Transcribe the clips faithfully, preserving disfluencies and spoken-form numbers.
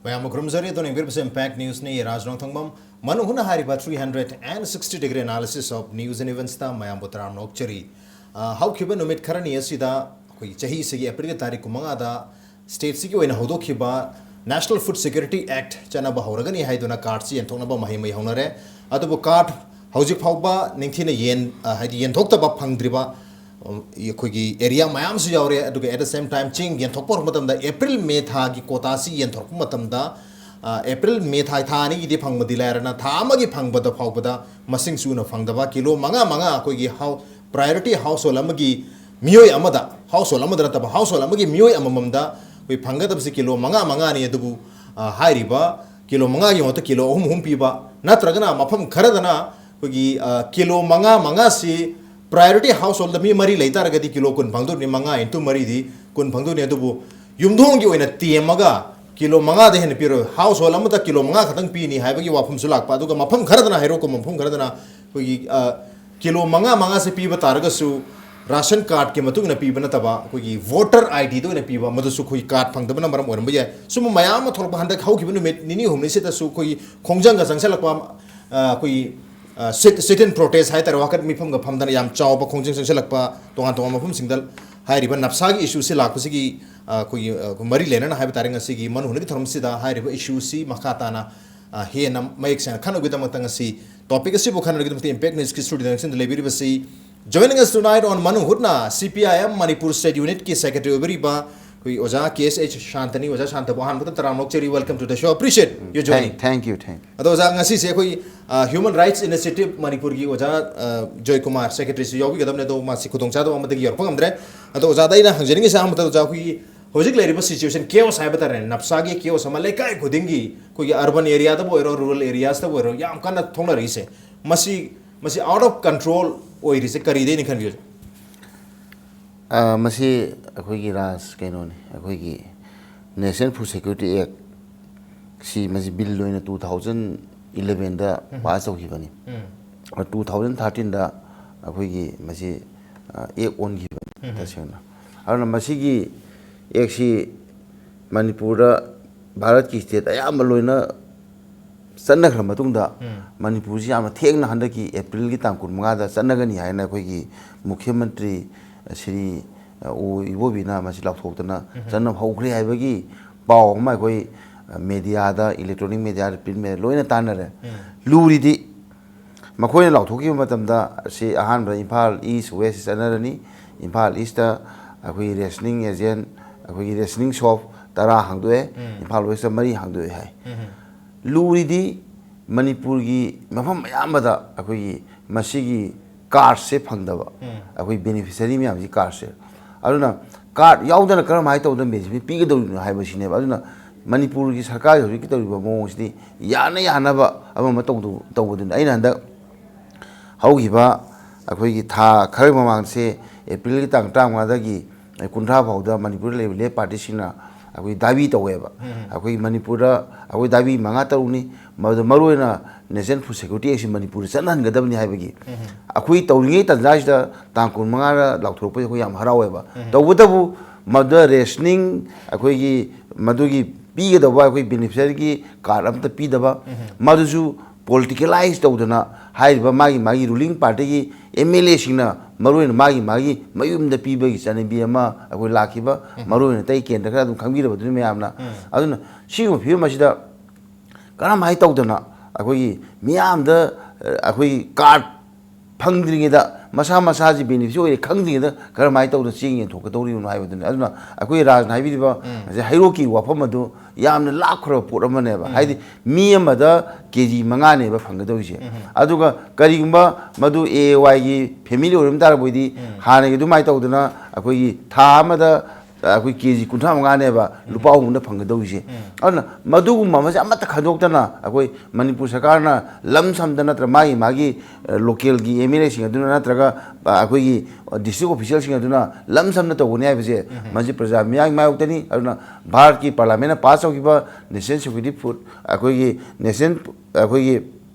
ꯃꯌꯥꯝꯕꯨ ꯈꯨꯔꯨꯝꯖꯔꯤ꯫ ꯑꯗꯣ ꯌꯦꯡꯕꯤꯔꯤꯕꯁꯤ Impact Newsꯅꯤ꯫ ꯔꯥꯖ ꯅꯣꯡꯊꯣꯡꯕꯝ꯫ ꯃꯅꯨꯡ ꯍꯨꯠꯅ ꯍꯥꯏꯔꯤꯕ three hundred and sixty degree analysis of news and eventsꯇ ꯃꯌꯥꯝꯕꯨ ꯇꯔꯥꯝꯅ ꯑꯣꯛꯆꯔꯤ꯫ ꯑ, ꯍꯧꯈꯤꯕ ꯅꯨꯃꯤꯠ ꯈꯔꯅꯤ ꯑꯁꯤꯗ ꯑꯩꯈꯣꯏꯒꯤ ꯆꯍꯤꯁꯤꯒꯤ Aprilꯒꯤ ꯇꯥꯔꯤꯛ ꯀꯨꯟꯃꯉꯥꯗ stateꯁꯤꯒꯤ ꯑꯣꯏꯅ ꯍꯧꯗꯣꯛꯈꯤꯕ National Food Security Act ꯆꯠꯅꯕ ꯍꯧꯔꯒꯅꯤ ꯍꯥꯏꯗꯨꯅ cardꯁꯤ ꯌꯦꯟꯊꯣꯛꯅꯕ ꯃꯍꯩ ꯃꯍꯩ ꯍꯧꯅꯔꯦ꯫ ꯑꯗꯨꯕꯨ card ꯍꯧꯖꯤꯛ ꯐꯥꯎꯕ ꯅꯤꯡꯊꯤꯅ ꯌꯦꯟ-, ꯑ, ꯍꯥꯏꯗꯤ ꯌꯦꯟꯊꯣꯛꯇꯕ ꯐꯪꯗ꯭ꯔꯤꯕ, ꯎꯝ, ꯑꯩꯈꯣꯏꯒꯤ area ꯃꯌꯥꯝꯁꯨ ꯌꯥꯎꯔꯦ꯫ ꯑꯗꯨꯒ at the same time ꯆꯦꯡ ꯌꯦꯟꯊꯣꯛꯄ ꯍꯧꯔꯛꯄ ꯃꯇꯝꯗ April, May ꯊꯥꯒꯤ quotaꯁꯤ ꯌꯦꯟꯊꯣꯔꯛꯄ ꯃꯇꯝꯗ, ꯑ, April, May ꯊꯥ, ꯊꯥ ꯑꯅꯤꯒꯤꯗꯤ ꯐꯪꯕꯗꯤ ꯂꯥꯏꯔꯅ ꯊꯥ ꯑꯃꯒꯤ ꯐꯪꯕꯗ ꯐꯥꯎꯕꯗ ꯃꯁꯤꯡ ꯁꯨꯅ ꯐꯪꯗꯕ ꯀꯤꯂꯣ ꯃꯉꯥ ꯃꯉꯥ ꯑꯩꯈꯣꯏꯒꯤ ꯍꯥꯎ-, priority household ꯑꯃꯒꯤ ꯃꯤꯑꯣꯏ ꯑꯃꯗ, household ꯑꯃꯗ ꯅꯠꯇꯕ, household ꯑꯃꯒꯤ ꯃꯤꯑꯣꯏ ꯑꯃꯃꯝꯗ ꯑꯩꯈꯣꯏ ꯐꯪꯒꯗꯕꯁꯤ ꯀꯤꯂꯣ ꯃꯉꯥ ꯃꯉꯥꯅꯤ꯫ ꯑꯗꯨꯕꯨ, ꯑ, ꯍꯥꯏꯔꯤꯕ ꯀꯤꯂꯣ ꯃꯉꯥꯒꯤ ꯃꯍꯨꯠꯇ ꯀꯤꯂꯣ ꯑꯍꯨꯝ ꯑꯍꯨꯝ ꯄꯤꯕ, ꯅꯠꯇ꯭ꯔꯒꯅ ꯃꯐꯝ ꯈꯔꯗꯅ ꯑꯩꯈꯣꯏꯒꯤ, ꯑ, ꯀꯤꯂꯣ ꯃꯉꯥ ꯃꯉꯥꯁꯤ priority householdꯗ ꯃꯤ ꯃꯔꯤ ꯂꯩ ꯇꯥꯔꯒꯗꯤ ꯀꯤꯂꯣ ꯀꯨꯟ ꯐꯪꯗꯣꯏꯅꯤ, ꯃꯉꯥ into ꯃꯔꯤꯗꯤ ꯀꯨꯟ ꯐꯪꯗꯣꯏꯅꯤ꯫ ꯑꯗꯨꯕꯨ ꯌꯨꯝꯊꯣꯡꯒꯤ ꯑꯣꯏꯅ ꯇꯦꯝꯃꯒ ꯀꯤꯂꯣ ꯃꯉꯥꯗ ꯍꯦꯟꯅ ꯄꯤꯔꯣꯏ, household ꯑꯃꯗ ꯀꯤꯂꯣ ꯃꯉꯥ ꯈꯛꯇꯪ ꯄꯤꯅꯤ ꯍꯥꯏꯕꯒꯤ ꯋꯥꯐꯝꯁꯨ ꯂꯥꯛꯄ꯫ ꯑꯗꯨꯒ ꯃꯐꯝ ꯈꯔꯗꯅ, ꯍꯩꯔꯣꯛꯀꯨꯝꯕ ꯃꯐꯝ ꯈꯔꯗꯅ ꯑꯩꯈꯣꯏꯒꯤ, ꯑ, ꯀꯤꯂꯣ ꯃꯉꯥ ꯃꯉꯥꯁꯦ ꯄꯤꯕ ꯇꯥꯔꯒꯁꯨ ration cardꯀꯤ ꯃꯇꯨꯡ ꯏꯟꯅ ꯄꯤꯕ ꯅꯠꯇꯕ ꯑꯩꯈꯣꯏꯒꯤ voter IDꯗ ꯑꯣꯏꯅ ꯄꯤꯕ, ꯃꯗꯨꯁꯨ ꯑꯩꯈꯣꯏꯒꯤ card ꯐꯪꯗꯕꯅ ꯃꯔꯝ ꯑꯣꯏꯔꯝꯕ ꯌꯥꯏ꯫ ꯁꯨꯝꯕ ꯃꯌꯥꯝ ꯑꯃ ꯊꯣꯛꯂꯛꯄ ꯍꯟꯗꯛ ꯍꯧꯈꯤꯕ ꯅꯨꯃꯤꯠ ꯅꯤꯅꯤ ꯍꯨꯝꯅꯤꯁꯤꯗꯁꯨ ꯑꯩꯈꯣꯏꯒꯤ ꯈꯣꯡꯖꯪꯒ ꯆꯪꯁꯤꯜꯂꯛꯄ, ꯑ, ꯑꯩꯈꯣꯏꯒꯤ, ꯑ, sit, sit in protest ꯍꯥꯏꯇꯥꯔꯦ, ꯋꯥꯀꯠ ꯃꯤꯐꯝꯒ ꯐꯝꯗꯅ ꯌꯥꯝ ꯆꯥꯎꯕ ꯈꯣꯡꯖꯪ ꯆꯪꯁꯤꯜꯂꯛꯄ ꯇꯣꯉꯥꯟ ꯇꯣꯉꯥꯟꯕ ꯃꯐꯝꯁꯤꯡꯗ ꯍꯥꯏꯔꯤꯕ ꯅꯞꯁꯥꯒꯤ issueꯁꯤ ꯂꯥꯛꯄꯁꯤꯒꯤ, ꯑ, ꯑꯩꯈꯣꯏꯒꯤ, ꯑ, ꯃꯔꯤ ꯂꯩꯅꯅ ꯍꯥꯏꯕ ꯇꯥꯔꯦ, ꯉꯁꯤꯒꯤ ꯃꯅꯨꯡ ꯍꯨꯠꯅꯒꯤ ꯊꯧꯔꯝꯁꯤꯗ ꯍꯥꯏꯔꯤꯕ issueꯁꯤ ꯃꯈꯥ ꯇꯥꯅ, ꯑ, ꯍꯦꯟꯅ ꯃꯌꯦꯛ ꯁꯦꯡꯅ ꯈꯟꯅꯕꯒꯤꯗꯃꯛꯇ ꯉꯁꯤ topic ꯑꯁꯤꯕꯨ ꯈꯟꯅꯕꯒꯤꯗꯃꯛꯇ Impact Newsꯀꯤ studioꯗ ꯅꯛꯁꯤꯟꯗ ꯂꯩꯕꯤꯔꯤꯕꯁꯤ, joining us tonight on ꯃꯅꯨꯡ ꯍꯨꯠꯅ, C P I M Manipur state unitꯀꯤ secretary ꯑꯣꯏꯕꯤꯔꯤꯕ ꯑꯩꯈꯣꯏ ꯑꯣꯖꯥ K S H ꯁꯥꯟꯇꯅꯤ꯫ ꯑꯣꯖꯥ ꯁꯥꯟꯇꯕꯨ ꯑꯍꯥꯟꯕꯗ ꯇꯔꯥꯝꯅ ꯑꯣꯛꯆꯔꯤ, welcome to the show, appreciate your joining꯫ Thank, thank you, thank you. ꯑꯗꯣ ꯑꯣꯖꯥ, ꯉꯁꯤꯁꯦ ꯑꯩꯈꯣꯏ, ꯑ, Human Rights Initiative ꯃꯅꯤꯄꯨꯔꯒꯤ ꯑꯣꯖꯥ, ꯑ, ꯖꯣꯏꯀꯨꯃꯥꯔ secretaryꯁꯨ ꯌꯥꯎꯕꯤꯒꯗꯕꯅꯦ, ꯑꯗꯣ ꯃꯥꯁꯤ ꯈꯨꯗꯣꯡꯆꯥꯗꯕ ꯑꯃꯗꯒꯤ ꯌꯧꯔꯛꯄ ꯉꯝꯗ꯭ꯔꯦ꯫ ꯑꯗꯣ ꯑꯣꯖꯥꯗ ꯑꯩꯅ ꯍꯪꯖꯅꯤꯡꯉꯤꯁꯦ ꯑꯍꯥꯟꯕꯗ, ꯑꯣꯖꯥ, ꯑꯩꯈꯣꯏꯒꯤ ꯍꯧꯖꯤꯛ ꯂꯩꯔꯤꯕ situation, chaos ꯍꯥꯏꯕ ꯇꯥꯔꯦꯅꯦ, ꯅꯞꯁꯥꯒꯤ chaos ꯑꯃ ꯂꯩꯀꯥꯏ ꯈꯨꯗꯤꯡꯒꯤ, ꯑꯩꯈꯣꯏꯒꯤ urban areaꯗꯕꯨ ꯑꯣꯏꯔꯣ, rural areasꯇꯕꯨ ꯑꯣꯏꯔꯣ, ꯌꯥꯝ ꯀꯟꯅ ꯊꯣꯛꯅꯔꯛꯏꯁꯦ, ꯃꯁꯤ, ꯃꯁꯤ out of control ꯑꯣꯏꯔꯤꯁꯦ ꯀꯔꯤꯗꯩꯅ ꯈꯟꯕꯤꯒꯦ? ꯑ, ꯃꯁꯤ ꯑꯩꯈꯣꯏꯒꯤ ꯔꯥꯖ ꯀꯩꯅꯣꯅꯤ, ꯑꯩꯈꯣꯏꯒꯤ National Food Security Act ꯁꯤ, ꯃꯁꯤ bill ꯑꯣꯏꯅ two thousand elevenꯗ pass ꯇꯧꯈꯤꯕꯅꯤ꯫ ꯑꯗꯨ two thousand thirteenꯗ ꯑꯩꯈꯣꯏꯒꯤ ꯃꯁꯤ, ꯑ, act ꯑꯣꯟꯈꯤꯕꯅꯤ, ꯇꯁꯦꯡꯅ꯫ ꯑꯗꯨꯅ ꯃꯁꯤꯒꯤ actꯁꯤ ꯃꯅꯤꯄꯨꯔꯗ ꯚꯥꯔꯠꯀꯤ ꯁ꯭ꯇꯦꯠ ꯑꯌꯥꯝꯕ ꯂꯣꯏꯅ ꯆꯠꯅꯈ꯭ꯔ ꯃꯇꯨꯡꯗ, ꯎꯝ꯫ ꯃꯅꯤꯄꯨꯔꯁꯤ ꯌꯥꯝꯅ ꯊꯦꯡꯅ ꯍꯟꯗꯛꯀꯤ ꯑꯦꯄ꯭ꯔꯤꯜꯒꯤ ꯇꯥꯡ ꯀꯨꯟꯃꯉꯥꯗ ꯆꯠꯅꯒꯅꯤ ꯍꯥꯏꯅ ꯑꯩꯈꯣꯏꯒꯤ ꯃꯨꯈ꯭ꯌ ꯃꯟꯇ꯭ꯔꯤ ꯁ꯭ꯔꯤ, ꯑ, ꯎ ꯏꯕꯣꯕꯤꯅ ꯃꯁꯤ ꯂꯥꯎꯊꯣꯛꯇꯅ ꯎꯝ꯫ ꯆꯠꯅꯕ ꯍꯧꯈ꯭ꯔꯦ ꯍꯥꯏꯕꯒꯤ ꯄꯥꯎ ꯑꯃ ꯑꯩꯈꯣꯏ, ꯑ, ꯃꯦꯗꯤꯌꯥꯗ, ꯏꯂꯦꯛꯇ꯭ꯔꯣꯅꯤꯛ ꯃꯦꯗꯤꯌꯥꯗ, ꯄ꯭ꯔꯤꯟꯠ ꯃꯦꯗꯤꯌꯥ ꯂꯣꯏꯅ ꯇꯥꯟꯅꯔꯦ꯫ ꯎꯝ꯫ ꯂꯨꯔꯤꯗꯤ ꯃꯈꯣꯏꯅ ꯂꯥꯎꯊꯣꯛꯈꯤꯕ ꯃꯇꯝꯗ, ꯁꯤ ꯑꯍꯥꯟꯕꯗ ꯏꯝꯐꯥꯜ ꯏꯁ ꯋꯦꯁ ꯆꯠꯅꯔꯅꯤ꯫ ꯏꯝꯐꯥꯜ ꯏꯁꯇ ꯑꯩꯈꯣꯏꯒꯤ ꯔꯦꯁꯅꯤꯡ ꯑꯦꯖꯦꯟ, ꯑꯩꯈꯣꯏꯒꯤ ꯔꯦꯁꯅꯤꯡ ꯁꯣꯞ ꯇꯔꯥ ꯍꯥꯡꯗꯣꯛꯑꯦ꯫ ꯎꯝ꯫ ꯏꯝꯐꯥꯜ ꯋꯦꯁꯇ ꯃꯔꯤ ꯍꯥꯡꯗꯣꯛꯑꯦ ꯍꯥꯏ꯫ ꯎꯝ꯫ ꯂꯨꯔꯤꯗꯤ ꯃꯅꯤꯄꯨꯔꯒꯤ ꯃꯐꯝ ꯑꯌꯥꯝꯕꯗ ꯑꯩꯈꯣꯏꯒꯤ ꯃꯁꯤꯒꯤ ꯀꯥꯔꯠꯁꯦ ꯐꯪꯗꯕ, ꯎꯝ꯫ ꯑꯩꯈꯣꯏ ꯕꯦꯅꯤꯐꯤꯁꯔꯤ ꯃꯌꯥꯝꯁꯤ ꯀꯥꯔꯠꯁꯦ꯫ ꯑꯗꯨꯅ ꯀꯥꯔꯠ ꯌꯥꯎꯗꯅ ꯀꯔꯝꯍꯥꯏꯅ ꯇꯧꯗꯅ ꯕꯦꯅꯤꯐꯤꯠ ꯄꯤꯒꯗꯧꯔꯤꯅꯣ ꯍꯥꯏꯕꯁꯤꯅꯦꯕ꯫ ꯑꯗꯨꯅ ꯃꯅꯤꯄꯨꯔꯒꯤ ꯁꯔꯀꯥꯔꯒꯤ ꯍꯧꯖꯤꯛꯀꯤ ꯇꯧꯔꯤꯕ ꯃꯑꯣꯡꯁꯤꯗꯤ ꯌꯥꯅ ꯌꯥꯅꯕ ꯑꯃ ꯑꯃ ꯇꯧꯗ-, ꯇꯧꯕꯗꯨꯅꯤ꯫ ꯑꯩꯅ ꯍꯟꯗꯛ ꯍꯧꯈꯤꯕ ꯑꯩꯈꯣꯏꯒꯤ ꯊꯥ ꯈꯔ ꯃꯃꯥꯡꯁꯦ, ꯑꯦꯄ꯭ꯔꯤꯜꯒꯤ ꯇꯥꯡ ꯇꯔꯥꯃꯉꯥꯗꯒꯤ ꯀꯨꯟꯊ꯭ꯔꯥ ꯐꯥꯎꯗ ꯃꯅꯤꯄꯨꯔꯗ ꯂꯩꯔꯤꯕ ꯂꯦꯞ ꯄꯥꯔꯇꯤꯁꯤꯡꯅ ꯑꯩꯈꯣꯏ ꯗꯥꯕꯤ ꯇꯧꯋꯦꯕ꯫ ꯎꯝ꯫ ꯑꯩꯈꯣꯏ ꯃꯅꯤꯄꯨꯔꯗ ꯑꯩꯈꯣꯏ ꯗꯥꯕꯤ ꯃꯉꯥ ꯇꯔꯨꯛꯅꯤ, ꯃꯗꯨꯗ ꯃꯔꯨꯑꯣꯏꯅ National Food Security Act ꯁꯤ ꯃꯅꯤꯄꯨꯔꯗ ꯆꯠꯅꯍꯟꯒꯗꯕꯅꯤ ꯍꯥꯏꯕꯒꯤ꯫ ꯎꯝ꯫ ꯑꯩꯈꯣꯏ ꯇꯧꯔꯤꯉꯩ ꯇꯥꯟꯖꯥꯁꯤꯗ ꯇꯥꯡ ꯀꯨꯟꯃꯉꯥꯗ ꯂꯥꯎꯊꯣꯔꯛꯄꯁꯦ ꯑꯩꯈꯣꯏ ꯌꯥꯝ ꯍꯔꯥꯎꯋꯦꯕ꯫ ꯎꯝ꯫ ꯇꯧꯕꯇꯕꯨ ꯃꯗꯨꯗ ꯔꯦꯁꯅꯤꯡ, ꯑꯩꯈꯣꯏꯒꯤ ꯃꯗꯨꯒꯤ ꯄꯤꯒꯗꯧꯕ ꯑꯩꯈꯣꯏ ꯕꯦꯅꯤꯐꯤꯁꯔꯤꯒꯤ ꯀꯥꯔꯠ ꯑꯝꯇ ꯄꯤꯗꯕ, ꯎꯝ꯫ ꯃꯗꯨꯁꯨ ꯄꯣꯂꯤꯇꯤꯀꯦꯂꯥꯏꯁ ꯇꯧꯗꯅ ꯍꯥꯏꯔꯤꯕ ꯃꯥꯒꯤ ꯃꯥꯒꯤ ꯔꯨꯂꯤꯡ ꯄꯥꯔꯇꯤꯒꯤ ꯑꯦꯝ ꯑꯦꯜ ꯑꯦꯁꯤꯡꯅ ꯃꯔꯨꯑꯣꯏꯅ ꯃꯥꯒꯤ ꯃꯥꯒꯤ ꯃꯌꯨꯝꯗ ꯄꯤꯕꯒꯤ ꯆꯠꯅꯕꯤ ꯑꯃ ꯑꯩꯈꯣꯏ ꯂꯥꯛꯈꯤꯕ, ꯎꯝ꯫ ꯃꯔꯨꯑꯣꯏꯅ ꯑꯇꯩ ꯀꯦꯟꯗ꯭ꯔ ꯈꯔ ꯑꯗꯨꯝ ꯈꯪꯕꯤꯔꯕꯗꯨꯅꯤ ꯃꯌꯥꯝꯅ꯫ ꯎꯝ꯫ ꯑꯗꯨꯅ ꯁꯤꯒꯨꯝꯕ ꯐꯤꯕꯝ ꯑꯁꯤꯗ ꯀꯔꯝꯍꯥꯏꯅ ꯇꯧꯗꯅ ꯑꯩꯈꯣꯏꯒꯤ ꯃꯤꯌꯥꯝꯗ, ꯑ, ꯑꯩꯈꯣꯏꯒꯤ ꯀꯥꯔꯠ ꯐꯪꯗ꯭ꯔꯤꯉꯩꯗ, ꯃꯁꯥ ꯃꯁꯥꯁꯤ ꯕꯦꯅꯤꯐꯤꯁꯔꯤ ꯑꯣꯏꯔꯦ ꯈꯪꯗ꯭ꯔꯤꯉꯩꯗ ꯀꯔꯝꯍꯥꯏꯅ ꯇꯧꯗꯅ ꯆꯦꯡ ꯌꯦꯟꯊꯣꯛꯀꯗꯧꯔꯤꯕꯅꯣ ꯍꯥꯏꯕꯗꯨꯅꯤ꯫ ꯑꯗꯨꯅ ꯑꯩꯈꯣꯏ ꯔꯥꯖꯅ ꯍꯥꯏꯕꯤꯔꯤꯕ ꯎꯝ꯫ ꯉꯁꯥꯏ ꯍꯩꯔꯣꯛꯀꯤ ꯋꯥꯐꯝ ꯑꯗꯨ ꯌꯥꯝꯅ ꯂꯥꯞꯈ꯭ꯔꯕ ꯄꯣꯠ ꯑꯃꯅꯦꯕ꯫ ꯎꯝ꯫ ꯍꯥꯏꯗꯤ ꯃꯤ ꯑꯃꯗ ꯀꯦ ꯖꯤ ꯃꯉꯥꯅꯦꯕ ꯐꯪꯒꯗꯧꯔꯤꯁꯦ꯫ ꯎꯝ꯫ ꯑꯗꯨꯒ ꯀꯔꯤꯒꯨꯝꯕ ꯃꯗꯨ ꯑꯦ ꯑꯦ ꯋꯥꯏꯒꯤ ꯐꯦꯃꯤꯂꯤ ꯑꯣꯏꯔꯝ ꯇꯥꯔꯕꯗꯤ, ꯎꯝ꯫ ꯍꯥꯟꯅꯒꯤ ꯑꯗꯨꯃꯥꯏꯅ ꯇꯧꯗꯅ ꯑꯩꯈꯣꯏꯒꯤ ꯊꯥ ꯑꯃꯗ ꯑꯩꯈꯣꯏ ꯀꯦ ꯖꯤ ꯀꯨꯟꯊ꯭ꯔꯥ ꯃꯉꯥꯅꯦꯕ ꯎꯝ꯫ ꯂꯨꯄꯥ ꯑꯍꯨꯝꯅ ꯐꯪꯒꯗꯧꯔꯤꯁꯦ꯫ ꯎꯝ꯫ ꯑꯗꯨꯅ ꯃꯗꯨꯒꯨꯝꯕ ꯑꯃꯁꯦ ꯑꯃꯠꯇ ꯈꯟꯗꯣꯛꯇꯅ ꯑꯩꯈꯣꯏ ꯃꯅꯤꯄꯨꯔ ꯁꯔꯀꯥꯔꯅ ꯂꯝ ꯁꯝꯗ ꯅꯠꯇ꯭ꯔ ꯃꯥꯒꯤ ꯃꯥꯒꯤ, ꯑ, ꯂꯣꯀꯦꯜꯒꯤ ꯑꯦꯝ ꯑꯦꯜ ꯑꯦꯁꯤꯡ ꯑꯗꯨꯅ ꯅꯠꯇ꯭ꯔꯒ, ꯑ, ꯑꯩꯈꯣꯏꯒꯤ ꯗꯤꯁꯇ꯭ꯔꯤꯛ ꯑꯣꯐꯤꯁꯤꯌꯦꯜꯁꯤꯡ ꯑꯗꯨꯅ ꯂꯝ ꯁꯝꯅ ꯇꯧꯒꯅꯤ ꯍꯥꯏꯕꯁꯦ, ꯎꯝ꯫ ꯃꯁꯤ ꯄ꯭ꯔꯖꯥ ꯃꯤꯌꯥꯝꯒꯤ ꯃꯥꯌꯣꯛꯇꯅꯤ꯫ ꯑꯗꯨꯅ ꯚꯥꯔꯠꯀꯤ ꯄꯥꯔꯂꯥꯃꯦꯟꯅ ꯄꯥꯁ ꯇꯧꯈꯤꯕ National Security Food, ꯑꯩꯈꯣꯏꯒꯤ National, ꯑꯩꯈꯣꯏꯒꯤ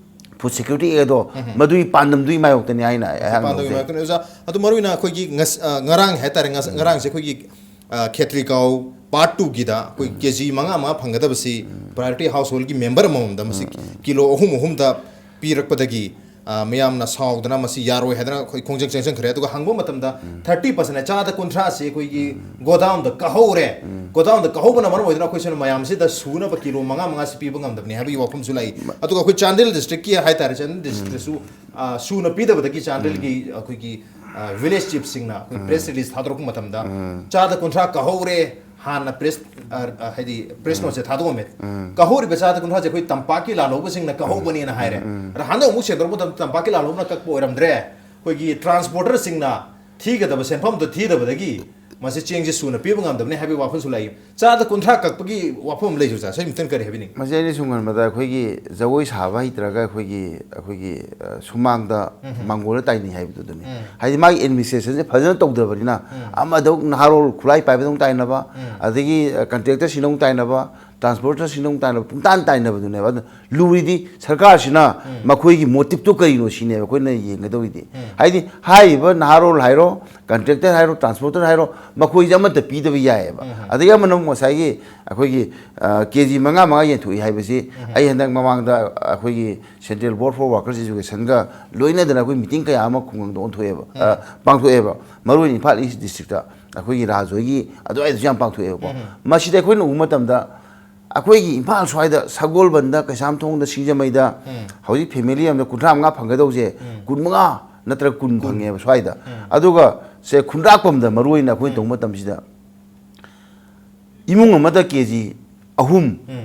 Food Security Act ꯑꯗꯣ, ꯎꯝ꯫ ꯃꯗꯨꯒꯤ ꯄꯥꯟꯗꯝꯗꯨꯒꯤ ꯃꯥꯌꯣꯛꯇꯅꯤ ꯍꯥꯏꯅ ꯑꯩꯍꯥꯛꯅ ꯄꯥꯟꯗꯝꯒꯤ ꯂꯧꯖꯩ꯫ ꯃꯥꯌꯣꯛꯇꯅꯤ꯫ ꯑꯣꯖꯥ, ꯑꯗꯨ ꯃꯔꯨꯑꯣꯏꯅ ꯑꯩꯈꯣꯏꯒꯤ ꯉꯁ-, ꯑ, ꯉꯔꯥꯡ ꯍꯥꯏꯇꯥꯔꯦ, ꯉꯁ-, ꯎꯝ꯫ ꯉꯔꯥꯡꯁꯦ ꯑꯩꯈꯣꯏꯒꯤ ꯈꯦꯇ꯭ꯔꯤ ꯀꯥꯎ ꯄꯥꯔꯠ ꯇꯨꯒꯤꯗ ꯑꯩꯈꯣꯏ ꯀꯦ ꯖꯤ ꯃꯉꯥ ꯃꯉꯥ ꯐꯪꯒꯗꯕꯁꯤ ꯄ꯭ꯔꯥꯏꯌꯣꯔꯤꯇꯤ ꯍꯥꯎꯁ ꯍꯣꯜꯒꯤ ꯃꯦꯝꯕꯔ ꯑꯃꯃꯝꯗ ꯃꯁꯤ ꯀꯤꯂꯣ ꯑꯍꯨꯝ ꯑꯍꯨꯝꯗ ꯄꯤꯔꯛꯄꯗꯒꯤ, ꯑ, ꯃꯌꯥꯝꯅ ꯁꯥꯎꯗꯅ ꯃꯁꯤ ꯌꯥꯔꯣꯏ ꯍꯥꯏꯗꯅ ꯑꯩꯈꯣꯏ ꯈꯣꯡꯖꯪ ꯆꯪꯁꯤꯟꯈ꯭ꯔꯦ꯫ ꯑꯗꯨꯒ ꯍꯪꯕ ꯃꯇꯝꯗ ꯊꯥꯔꯇꯤ ꯄꯥꯔꯁꯦꯟ, ꯆꯥꯗ ꯀꯨꯟꯊ꯭ꯔꯥꯁꯤ ꯑꯩꯈꯣꯏꯒꯤ ꯒꯣꯗꯥꯎꯟꯗ ꯀꯥꯍꯧꯔꯦ꯫ ꯒꯣꯗꯥꯎꯟꯗ ꯀꯥꯍꯧꯕꯅ ꯃꯔꯝ ꯑꯣꯏꯗꯨꯅ ꯑꯩꯈꯣꯏꯁꯤꯅ ꯃꯌꯥꯝꯁꯤꯗ ꯁꯨꯅꯕ ꯀꯤꯂꯣ ꯃꯉꯥ ꯃꯉꯥꯁꯤ ꯄꯤꯕ ꯉꯝꯗꯕꯅꯤ ꯍꯥꯏꯕꯒꯤ ꯋꯥꯐꯝꯁꯨ ꯂꯥꯛꯏ꯫ ꯑꯗꯨꯒ ꯑꯩꯈꯣꯏ ꯆꯥꯟꯗꯦꯜ ꯗꯤꯁꯇ꯭ꯔꯤꯛꯀꯤ ꯍꯥꯏꯇꯥꯔꯦ, ꯆꯥꯟꯗꯦꯜ ꯗꯤꯁꯇ꯭ꯔꯤꯛꯇꯁꯨ, ꯑ, ꯁꯨꯅ ꯄꯤꯗꯕꯗꯒꯤ ꯆꯥꯟꯗꯦꯜꯒꯤ ꯑꯩꯈꯣꯏꯒꯤ, ꯑ, ꯚꯤꯂꯦꯖ ꯆꯤꯐꯁꯤꯡꯅ ꯑꯩꯈꯣꯏ ꯄ꯭ꯔꯦꯁ ꯔꯤꯂꯤꯁ ꯊꯥꯗꯣꯔꯛꯄ ꯃꯇꯝꯗ ꯆꯥꯗ ꯀꯨꯟꯊ꯭ꯔꯥ ꯀꯥꯍꯧꯔꯦ꯫ ꯍꯥꯟꯅ ꯄ꯭ꯔꯦꯁ, ꯑ, ꯑ, ꯍꯥꯏꯗꯤ ꯄ꯭ꯔꯦꯁ ꯅꯣꯠꯁꯦ ꯊꯥꯗꯣꯛꯑꯝꯃꯦ꯫ ꯀꯥꯍꯧꯔꯤꯕ ꯆꯥꯗ ꯀꯨꯟꯊ꯭ꯔꯥꯁꯦ ꯑꯩꯈꯣꯏ ꯇꯝꯄꯥꯛꯀꯤ ꯂꯥꯜꯍꯧꯕꯁꯤꯡꯅ ꯀꯥꯍꯧꯕꯅꯦꯅ ꯍꯥꯏꯔꯦ꯫ ꯑꯗ ꯍꯟꯗꯛ ꯑꯃꯨꯛ ꯁꯦꯡꯗꯣꯔꯛꯄ ꯃꯇꯝꯗ ꯇꯝꯄꯥꯛꯀꯤ ꯂꯥꯜꯍꯧꯕꯅ ꯀꯛꯄ ꯑꯣꯏꯔꯝꯗ꯭ꯔꯦ, ꯑꯩꯈꯣꯏꯒꯤ ꯇ꯭ꯔꯥꯟꯁꯄꯣꯔꯇꯔꯁꯤꯡꯅ ꯊꯤꯒꯗꯕ ꯁꯦꯟꯐꯝꯗꯣ ꯊꯤꯗꯕꯗꯒꯤ ꯃꯁꯤ ꯆꯦꯡꯁꯦ ꯁꯨꯅ ꯄꯤꯕ ꯉꯝꯗꯕꯅꯤ ꯍꯥꯏꯕꯒꯤ ꯋꯥꯐꯝꯁꯨ ꯂꯥꯛꯏ꯫ ꯆꯥꯗ ꯀꯨꯟꯊ꯭ꯔꯥ ꯀꯛꯄꯒꯤ ꯋꯥꯐꯝ ꯑꯃ ꯂꯩꯁꯨ ꯆꯥ, ꯁꯤ ꯃꯇꯪ ꯀꯔꯤ ꯍꯥꯏꯕꯤꯅꯤꯡ? ꯃꯁꯤ ꯑꯩꯅ ꯁꯨꯝ ꯈꯟꯕꯗ ꯑꯩꯈꯣꯏꯒꯤ ꯖꯒꯣꯏ ꯁꯥꯕ ꯍꯩꯇ꯭ꯔꯒ ꯑꯩꯈꯣꯏꯒꯤ, ꯑꯩꯈꯣꯏꯒꯤ, ꯑ, ꯁꯨꯃꯥꯡꯗ ꯃꯥꯡꯒꯣꯜꯗ ꯇꯥꯏꯅꯩ ꯍꯥꯏꯕꯗꯨ ꯑꯗꯨꯅꯤ꯫ ꯍꯥꯏꯗꯤ ꯃꯥꯒꯤ ꯑꯦꯗꯃꯤꯅꯤꯁꯇ꯭ꯔꯦꯁꯟꯁꯦ ꯐꯖꯅ ꯇꯧꯗ꯭ꯔꯕꯅꯤꯅ ꯑꯃꯗ ꯑꯃꯨꯛ ꯅꯍꯥꯔꯣꯜ ꯈꯨꯠꯂꯥꯏ ꯄꯥꯏꯕꯗ ꯑꯃꯨꯛ ꯇꯥꯏꯅꯕ, ꯑꯗꯒꯤ, ꯑ, ꯀꯟꯇ꯭ꯔꯦꯛꯇꯔꯁꯤꯡꯗ ꯑꯃꯨꯛ ꯇꯥꯏꯅꯕ, ꯇ꯭ꯔꯥꯟꯁꯄꯣꯔꯇꯔꯁꯤꯡꯗ ꯑꯃꯨꯛ ꯇꯥꯏꯅꯕ, ꯄꯨꯡꯇꯥꯟ ꯇꯥꯏꯅꯕꯗꯨꯅꯦꯕ꯫ ꯑꯗꯨ ꯂꯨꯔꯤꯗꯤ ꯁꯔꯀꯥꯔꯁꯤꯅ ꯃꯈꯣꯏꯒꯤ ꯃꯣꯇꯤꯞꯇꯣ ꯀꯔꯤꯅꯣ ꯁꯤꯅꯦꯕ ꯑꯩꯈꯣꯏꯅ ꯌꯦꯡꯒꯗꯧꯔꯤꯗꯤ꯫ ꯍꯥꯏꯗꯤ ꯍꯥꯏꯔꯤꯕ ꯅꯍꯥꯔꯣꯜ ꯍꯥꯏꯔꯣ, ꯀꯟꯇ꯭ꯔꯦꯛꯇꯔ ꯍꯥꯏꯔꯣ, ꯇ꯭ꯔꯥꯟꯁꯄꯣꯔꯇꯔ ꯍꯥꯏꯔꯣ, ꯃꯈꯣꯏꯁꯦ ꯑꯃꯠꯇ ꯄꯤꯗꯕ ꯌꯥꯏꯑꯕ꯫ ꯑꯗꯒꯤ ꯑꯃꯅ ꯑꯃꯨꯛ ꯉꯁꯥꯏꯒꯤ ꯑꯩꯈꯣꯏꯒꯤ, ꯑ, ꯀꯦ ꯖꯤ ꯃꯉꯥ ꯃꯉꯥ ꯌꯦꯟꯊꯣꯛꯏ ꯍꯥꯏꯕꯁꯤ ꯑꯩ ꯍꯟꯗꯛ ꯃꯃꯥꯡꯗ ꯑꯩꯈꯣꯏꯒꯤ Central Board for Workers Educationꯒ ꯂꯣꯏꯅꯗꯅ ꯑꯩꯈꯣꯏ ꯃꯤꯇꯤꯡ ꯀꯌꯥ ꯑꯃ ꯈꯨꯡꯒꯪꯗ ꯑꯣꯟꯊꯣꯛꯑꯦꯕ, ꯑ, ꯄꯥꯡꯊꯣꯛꯑꯦꯕ꯫ ꯃꯔꯨꯑꯣꯏꯅ ꯏꯝꯐꯥꯜ ꯏꯁ ꯗꯤꯁꯇ꯭ꯔꯤꯛꯇ ꯑꯩꯈꯣꯏꯒꯤ ꯔꯥꯖꯍꯣꯏꯒꯤ ꯑꯗꯨꯋꯥꯏꯗꯁꯨ ꯌꯥꯝ ꯄꯥꯡꯊꯣꯛꯑꯦꯕꯀꯣ꯫ ꯃꯁꯤꯗ ꯑꯩꯈꯣꯏꯅ ꯎꯕ ꯃꯇꯝꯗ ꯑꯩꯈꯣꯏꯒꯤ ꯏꯝꯐꯥꯜ ꯁ꯭ꯋꯥꯏꯗ ꯁꯒꯣꯜꯕꯟꯗ, ꯀꯩꯁꯥꯝꯊꯣꯡꯗ, ꯁꯤꯡꯖꯃꯩꯗ ꯍꯧꯖꯤꯛ ꯐꯦꯃꯤꯂꯤ ꯑꯃꯗ ꯀꯨꯟꯊ꯭ꯔꯥ ꯃꯉꯥ ꯐꯪꯒꯗꯧꯁꯦ ꯀꯨꯟꯃꯉꯥ ꯅꯠꯇ꯭ꯔꯒ ꯀꯨꯟ ꯐꯪꯉꯦꯕ ꯁ꯭ꯋꯥꯏꯗ꯫ ꯑꯗꯨꯒ ꯁꯦ ꯈꯨꯟꯗ꯭ꯔꯥꯛꯄꯝꯗ ꯃꯔꯨꯑꯣꯏꯅ ꯑꯩꯈꯣꯏꯅ ꯇꯧꯕ ꯃꯇꯝꯁꯤꯗ ꯏꯃꯨꯡ ꯑꯃꯗ ꯀꯦ ꯖꯤ ꯑꯍꯨꯝ,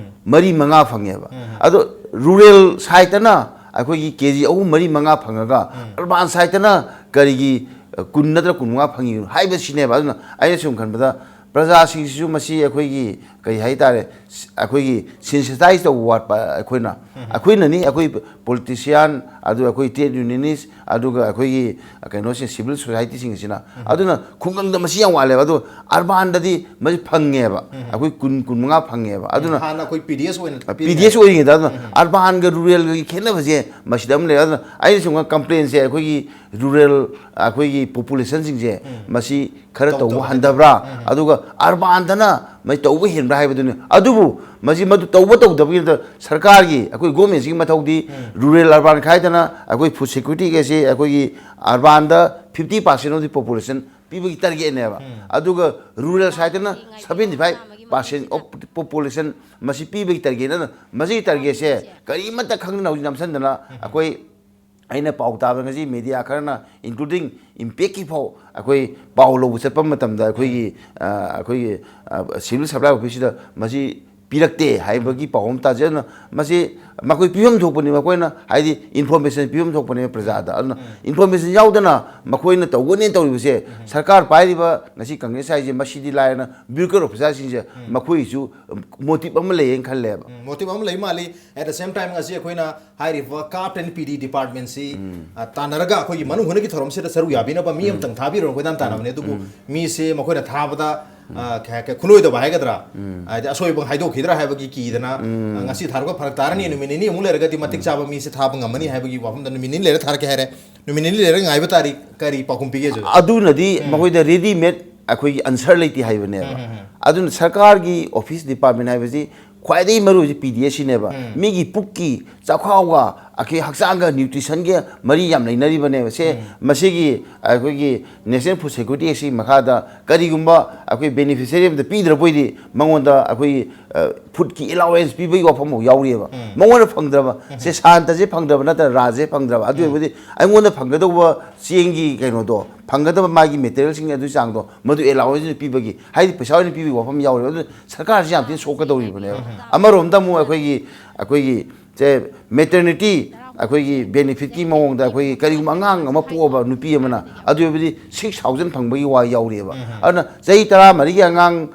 ꯃꯔꯤ, ꯃꯉꯥ ꯐꯪꯉꯦꯕ꯫ ꯑꯗꯣ ꯔꯨꯔꯦꯜ ꯁꯥꯏꯠꯇꯅ ꯑꯩꯈꯣꯏꯒꯤ ꯀꯦ ꯖꯤ ꯑꯍꯨꯝ, ꯃꯔꯤ, ꯃꯉꯥ ꯐꯪꯉꯒ ꯑꯔꯕꯥꯟ ꯁꯥꯏꯠꯇꯅ ꯀꯔꯤꯒꯤ, ꯑ, ꯀꯨꯟ ꯅꯠꯇ꯭ꯔ ꯀꯨꯟꯃꯉꯥ ꯐꯪꯉꯤꯅꯣ ꯍꯥꯏꯕꯁꯤꯅꯦꯕ꯫ ꯑꯗꯨꯅ ꯑꯩꯅ ꯁꯨꯝ ꯈꯟꯕꯗ ꯄ꯭ꯔꯖꯥꯁꯤꯡꯁꯤꯁꯨ ꯃꯁꯤ ꯑꯩꯈꯣꯏꯒꯤ ꯀꯔꯤ ꯍꯥꯏꯇꯥꯔꯦ, ꯁ-, ꯑꯩꯈꯣꯏꯒꯤ ꯁꯦꯟꯁꯤꯇꯥꯏꯁ ꯇꯧꯕ ꯋꯥꯠꯄ ꯑꯩꯈꯣꯏꯅ, ꯑꯩꯈꯣꯏꯅꯅꯤ, ꯑꯩꯈꯣꯏ ꯄꯣꯂꯤꯇꯤꯁꯤꯌꯥꯟ, ꯑꯗꯨꯒ ꯑꯩꯈꯣꯏ ꯇ꯭ꯔꯦꯗ ꯌꯨꯅꯤꯌꯟꯅꯤꯁ, ꯑꯗꯨꯒ ꯑꯩꯈꯣꯏꯒꯤ ꯀꯩꯅꯣꯁꯦ, ꯁꯤꯚꯤꯜ ꯁꯣꯁꯥꯏꯇꯤꯁꯤꯡꯁꯤꯅ꯫ ꯑꯗꯨꯅ ꯈꯨꯡꯒꯪꯗ ꯃꯁꯤ ꯌꯥꯝ ꯋꯥꯠꯂꯦꯕ꯫ ꯑꯗꯣ ꯑꯔꯕꯥꯟꯗꯗꯤ ꯃꯁꯤ ꯐꯪꯉꯦꯕ, ꯑꯩꯈꯣꯏ ꯀꯨꯟ, ꯀꯨꯟꯃꯉꯥ ꯐꯪꯉꯦꯕ꯫ ꯑꯗꯨꯅ ꯍꯥꯟꯅ ꯑꯩꯈꯣꯏ ꯄꯤ ꯗꯤ ꯑꯦꯁ ꯑꯣꯏꯅ ꯄꯤ ꯗꯤ ꯑꯦꯁ ꯑꯣꯏꯔꯤꯉꯩꯗ꯫ ꯑꯗꯨꯅ ꯑꯔꯕꯥꯟꯒ ꯔꯨꯔꯦꯜꯒꯒꯤ ꯈꯦꯠꯅꯕꯁꯦ ꯃꯁꯤꯗ ꯑꯃ ꯂꯩ꯫ ꯑꯗꯨꯅ ꯑꯩꯅ ꯁꯨꯝ ꯀꯝꯄ꯭ꯂꯦꯟꯁꯦ ꯑꯩꯈꯣꯏꯒꯤ ꯔꯨꯔꯦꯜ, ꯑꯩꯈꯣꯏꯒꯤ ꯄꯣꯄꯨꯂꯦꯁꯟꯁꯤꯡꯁꯦ ꯃꯁꯤ ꯈꯔ ꯇꯧꯕ ꯍꯟꯊꯕ꯭ꯔꯥ? ꯑꯗꯨꯒ ꯑꯔꯕꯥꯟꯗꯅ ꯃꯁꯤ ꯇꯧꯕ ꯍꯦꯟꯕ꯭ꯔꯥ ꯍꯥꯏꯕꯗꯨꯅꯤ꯫ ꯑꯗꯨꯕꯨ ꯃꯁꯤ ꯃꯗꯨ ꯇꯧꯕ ꯇꯧꯗꯕꯒꯤ ꯅꯠꯇꯅ ꯁꯔꯀꯥꯔꯒꯤ, ꯑꯩꯈꯣꯏ ꯒꯣꯔꯃꯦꯟꯁꯤꯒꯤ ꯃꯊꯧꯗꯤ ꯔꯨꯔꯦꯜ ꯑꯔꯕꯥꯟ ꯈꯥꯏꯗꯅ ꯑꯩꯈꯣꯏ ꯐꯨꯗ ꯁꯦꯀ꯭ꯌꯨꯔꯤꯇꯤꯒꯁꯤ ꯑꯩꯈꯣꯏꯒꯤ ꯑꯔꯕꯥꯟꯗ fifty percent of the population ꯄꯤꯕꯒꯤ ꯇꯥꯔꯒꯦꯠꯅꯦꯕ꯫ ꯑꯗꯨꯒ rural ꯁꯥꯏꯠꯇꯅ seventy five percent of population ꯃꯁꯤ ꯄꯤꯕꯒꯤ ꯇꯥꯔꯒꯦꯠ꯫ ꯑꯗꯨꯅ ꯃꯁꯤꯒꯤ ꯇꯥꯔꯒꯦꯠꯁꯦ ꯀꯔꯤꯃꯠꯇ ꯈꯪꯗꯅ ꯍꯧꯖꯤꯛ ꯅꯝꯁꯤꯟꯗꯅ ꯑꯩꯈꯣꯏ, ꯑꯩꯅ ꯄꯥꯎ ꯇꯥꯕꯗ ꯉꯁꯤ ꯃꯦꯗꯤꯌꯥ ꯈꯔꯅ, including ꯏꯝꯄꯦꯛꯀꯤ ꯐꯥꯎ, ꯑꯩꯈꯣꯏ ꯄꯥꯎ ꯂꯧꯕ ꯆꯠꯄ ꯃꯇꯝꯗ ꯑꯩꯈꯣꯏꯒꯤ, ꯑ, ꯑꯩꯈꯣꯏꯒꯤ, ꯑ, ꯁꯤꯚꯤꯜ ꯁꯄ꯭ꯂꯥꯏ ꯑꯣꯐꯤꯁꯁꯤꯗ ꯃꯁꯤ ꯄꯤꯔꯛꯇꯦ ꯍꯥꯏꯕꯒꯤ ꯄꯥꯎ ꯑꯃ ꯇꯥꯖꯩ꯫ ꯑꯗꯨꯅ ꯃꯁꯤ ꯃꯈꯣꯏ ꯄꯤꯐꯝ ꯊꯣꯛꯄꯅꯤ, ꯃꯈꯣꯏꯅ ꯍꯥꯏꯗꯤ ꯏꯟꯐꯣꯔꯃꯦꯁꯟ ꯄꯤꯐꯝ ꯊꯣꯛꯄꯅꯦꯕ ꯄ꯭ꯔꯖꯥꯗ꯫ ꯑꯗꯨꯅ ꯏꯟꯐꯣꯔꯃꯦꯁꯟ ꯌꯥꯎꯗꯅ ꯃꯈꯣꯏꯅ ꯇꯧꯒꯅꯦꯅ ꯇꯧꯔꯤꯕꯁꯦ, ꯁꯔꯀꯥꯔ ꯄꯥꯏꯔꯤꯕ ꯉꯁꯤ ꯀꯪꯒ꯭ꯔꯦꯁ ꯍꯥꯏꯁꯦ, ꯃꯁꯤꯗꯤ ꯂꯥꯏꯔꯅ ꯕ꯭ꯌꯨꯔꯣꯀ꯭ꯔꯦꯠ ꯑꯣꯐꯤꯁꯥꯔꯁꯤꯡꯁꯦ ꯃꯈꯣꯏꯒꯤꯁꯨ ꯃꯣꯇꯤꯞ ꯑꯃ ꯂꯩꯌꯦꯅ ꯈꯜꯂꯦꯕ꯫ ꯃꯣꯇꯤꯞ ꯑꯃ ꯂꯩ ꯃꯥꯜꯂꯤ꯫ At the same time, ꯉꯁꯤ ꯑꯩꯈꯣꯏꯅ ꯍꯥꯏꯔꯤꯕ CAFT and PD departmentꯁꯤ, ꯑ, ꯇꯥꯟꯅꯔꯒ ꯑꯩꯈꯣꯏꯒꯤ ꯃꯅꯨꯡ ꯍꯨꯠꯅꯒꯤ ꯊꯧꯔꯝꯁꯤꯗ ꯁꯔꯨꯛ ꯌꯥꯕꯤꯅꯕ ꯃꯤ ꯑꯃꯇꯪ ꯊꯥꯕꯤꯔꯣ, ꯑꯩꯈꯣꯏ ꯇꯥꯟꯅꯕꯅꯦ꯫ ꯑꯗꯨꯕꯨ ꯃꯤꯁꯦ ꯃꯈꯣꯏꯅ ꯊꯥꯕꯗ, ꯑ, ꯀꯩ ꯍꯥꯏ-, ꯈꯨꯠꯂꯣꯏꯗꯕ ꯍꯥꯏꯒꯗ꯭ꯔꯥ, ꯍꯥꯏꯗꯤ ꯑꯁꯣꯏꯕ ꯍꯥꯏꯗꯣꯛꯈꯤꯗ꯭ꯔꯥ ꯍꯥꯏꯕꯒꯤ ꯀꯤꯗꯅ, ꯑ, ꯉꯁꯤ ꯊꯥꯔꯛꯄ ꯐꯔꯛ ꯇꯥꯔꯅꯤ, ꯅꯨꯃꯤꯠ ꯅꯤꯅꯤ ꯑꯃꯨꯛ ꯂꯩꯔꯒꯗꯤ ꯃꯇꯤꯛ ꯆꯥꯕ ꯃꯤꯁꯦ ꯊꯥꯕ ꯉꯝꯃꯅꯤ ꯍꯥꯏꯕꯒꯤ ꯋꯥꯐꯝꯗ ꯅꯨꯃꯤꯠ ꯅꯤꯅꯤ ꯂꯩꯔ ꯊꯥꯔꯛꯀꯦ ꯍꯥꯏꯔꯦ꯫ ꯅꯨꯃꯤꯠ ꯅꯤꯅꯤ ꯂꯩꯔ ꯉꯥꯏꯕ ꯇꯥꯔꯤ꯫ ꯀꯔꯤ ꯄꯥꯎꯈꯨꯝ ꯄꯤꯒꯦ, ꯖꯣꯖꯣ? ꯑꯗꯨꯅꯗꯤ ꯃꯈꯣꯏꯗ ꯔꯦꯗꯤꯃꯦꯗ ꯑꯩꯈꯣꯏꯒꯤ ꯑꯟꯁꯔ ꯂꯩꯇꯦ ꯍꯥꯏꯕꯅꯦꯕ꯫ ꯑꯗꯨꯅ ꯁꯔꯀꯥꯔꯒꯤ ꯑꯣꯐꯤꯁ ꯗꯤꯄꯥꯔꯠꯃꯦꯟ ꯍꯥꯏꯕꯁꯤ ꯈ꯭ꯋꯥꯏꯗꯒꯤ ꯃꯔꯨ ꯑꯣꯏꯁꯦ ꯄꯤ ꯗꯤ ꯑꯦꯁ ꯁꯤꯅꯦꯕ꯫ ꯃꯤꯒꯤ ꯄꯨꯛꯀꯤ ꯆꯥꯛꯈꯥꯎꯒ ꯑꯩꯈꯣꯏ ꯍꯛꯆꯥꯡꯒ ꯅ꯭ꯌꯨꯇ꯭ꯔꯤꯁꯟꯒ ꯃꯔꯤ ꯌꯥꯝ ꯂꯩꯅꯔꯤꯕꯅꯦꯕ꯫ ꯁꯦ, ꯃꯁꯤꯒꯤ ꯑꯩꯈꯣꯏꯒꯤ National Food Security Act ꯁꯤꯒꯤ ꯃꯈꯥꯗ ꯀꯔꯤꯒꯨꯝꯕ ꯑꯩꯈꯣꯏ ꯕꯦꯅꯤꯐꯤꯁꯔꯤ ꯑꯃꯗ ꯄꯤꯗ꯭ꯔꯕ ꯑꯣꯏꯗꯤ ꯃꯉꯣꯟꯗ ꯑꯩꯈꯣꯏꯒꯤ, ꯑ, ꯐꯨꯗꯀꯤ ꯑꯦꯂꯥꯎꯋꯦꯟꯁ ꯄꯤꯕꯒꯤ ꯋꯥꯐꯝ ꯐꯥꯎ ꯌꯥꯎꯔꯤꯑꯕ꯫ ꯃꯉꯣꯟꯗ ꯐꯪꯗ꯭ꯔꯕ, ꯁꯦ, ꯁꯥꯟꯇꯁꯦ ꯐꯪꯗ꯭ꯔꯕ ꯅꯠꯇ꯭ꯔꯒ ꯔꯥꯁꯦ ꯐꯪꯗ꯭ꯔꯕ, ꯑꯗꯨ ꯑꯣꯏꯔꯕꯗꯤ ꯑꯩꯉꯣꯟꯗ ꯐꯪꯒꯗꯧꯕ ꯆꯦꯡꯒꯤ ꯀꯩꯅꯣꯗꯣ, ꯐꯪꯒꯗꯕ ꯃꯥꯒꯤ ꯃꯦꯇꯔꯤꯌꯦꯜꯁꯤꯡ ꯑꯗꯨꯒꯤ ꯆꯥꯡꯗꯣ ꯃꯗꯨ ꯑꯦꯂꯥꯎꯋꯦꯟꯁ ꯑꯣꯏꯅ ꯄꯤꯕꯒꯤ, ꯍꯥꯏꯗꯤ ꯄꯩꯁꯥ ꯑꯣꯏꯅ ꯄꯤꯕꯒꯤ ꯋꯥꯐꯝ ꯌꯥꯎꯔꯤꯕ꯫ ꯑꯗꯨ ꯁꯔꯀꯥꯔꯁꯤ ꯌꯥꯝ ꯊꯤꯅ ꯁꯣꯛꯀꯗꯧꯔꯤꯕꯅꯦꯕ꯫ ꯑꯃꯔꯣꯝꯗ ꯑꯃꯨꯛ ꯑꯩꯈꯣꯏꯒꯤ, ꯑꯩꯈꯣꯏꯒꯤ ꯁꯦ, ꯃꯦꯇꯔꯅꯤꯇꯤ, ꯑꯩꯈꯣꯏꯒꯤ ꯕꯦꯅꯤꯐꯤꯠꯀꯤ ꯃꯑꯣꯡꯗ ꯑꯩꯈꯣꯏꯒꯤ ꯀꯔꯤꯒꯨꯝꯕ ꯑꯉꯥꯡ ꯑꯃ ꯄꯣꯛꯑꯕ ꯅꯨꯄꯤ ꯑꯃꯅ, ꯑꯗꯨ ꯑꯣꯏꯕꯗꯤ six thousand ꯐꯪꯕꯒꯤ ꯋꯥ ꯌꯥꯎꯔꯤꯑꯕ꯫ ꯑꯗꯨꯅ ꯆꯍꯤ ꯇꯔꯥꯃꯔꯤꯒꯤ ꯑꯉꯥꯡ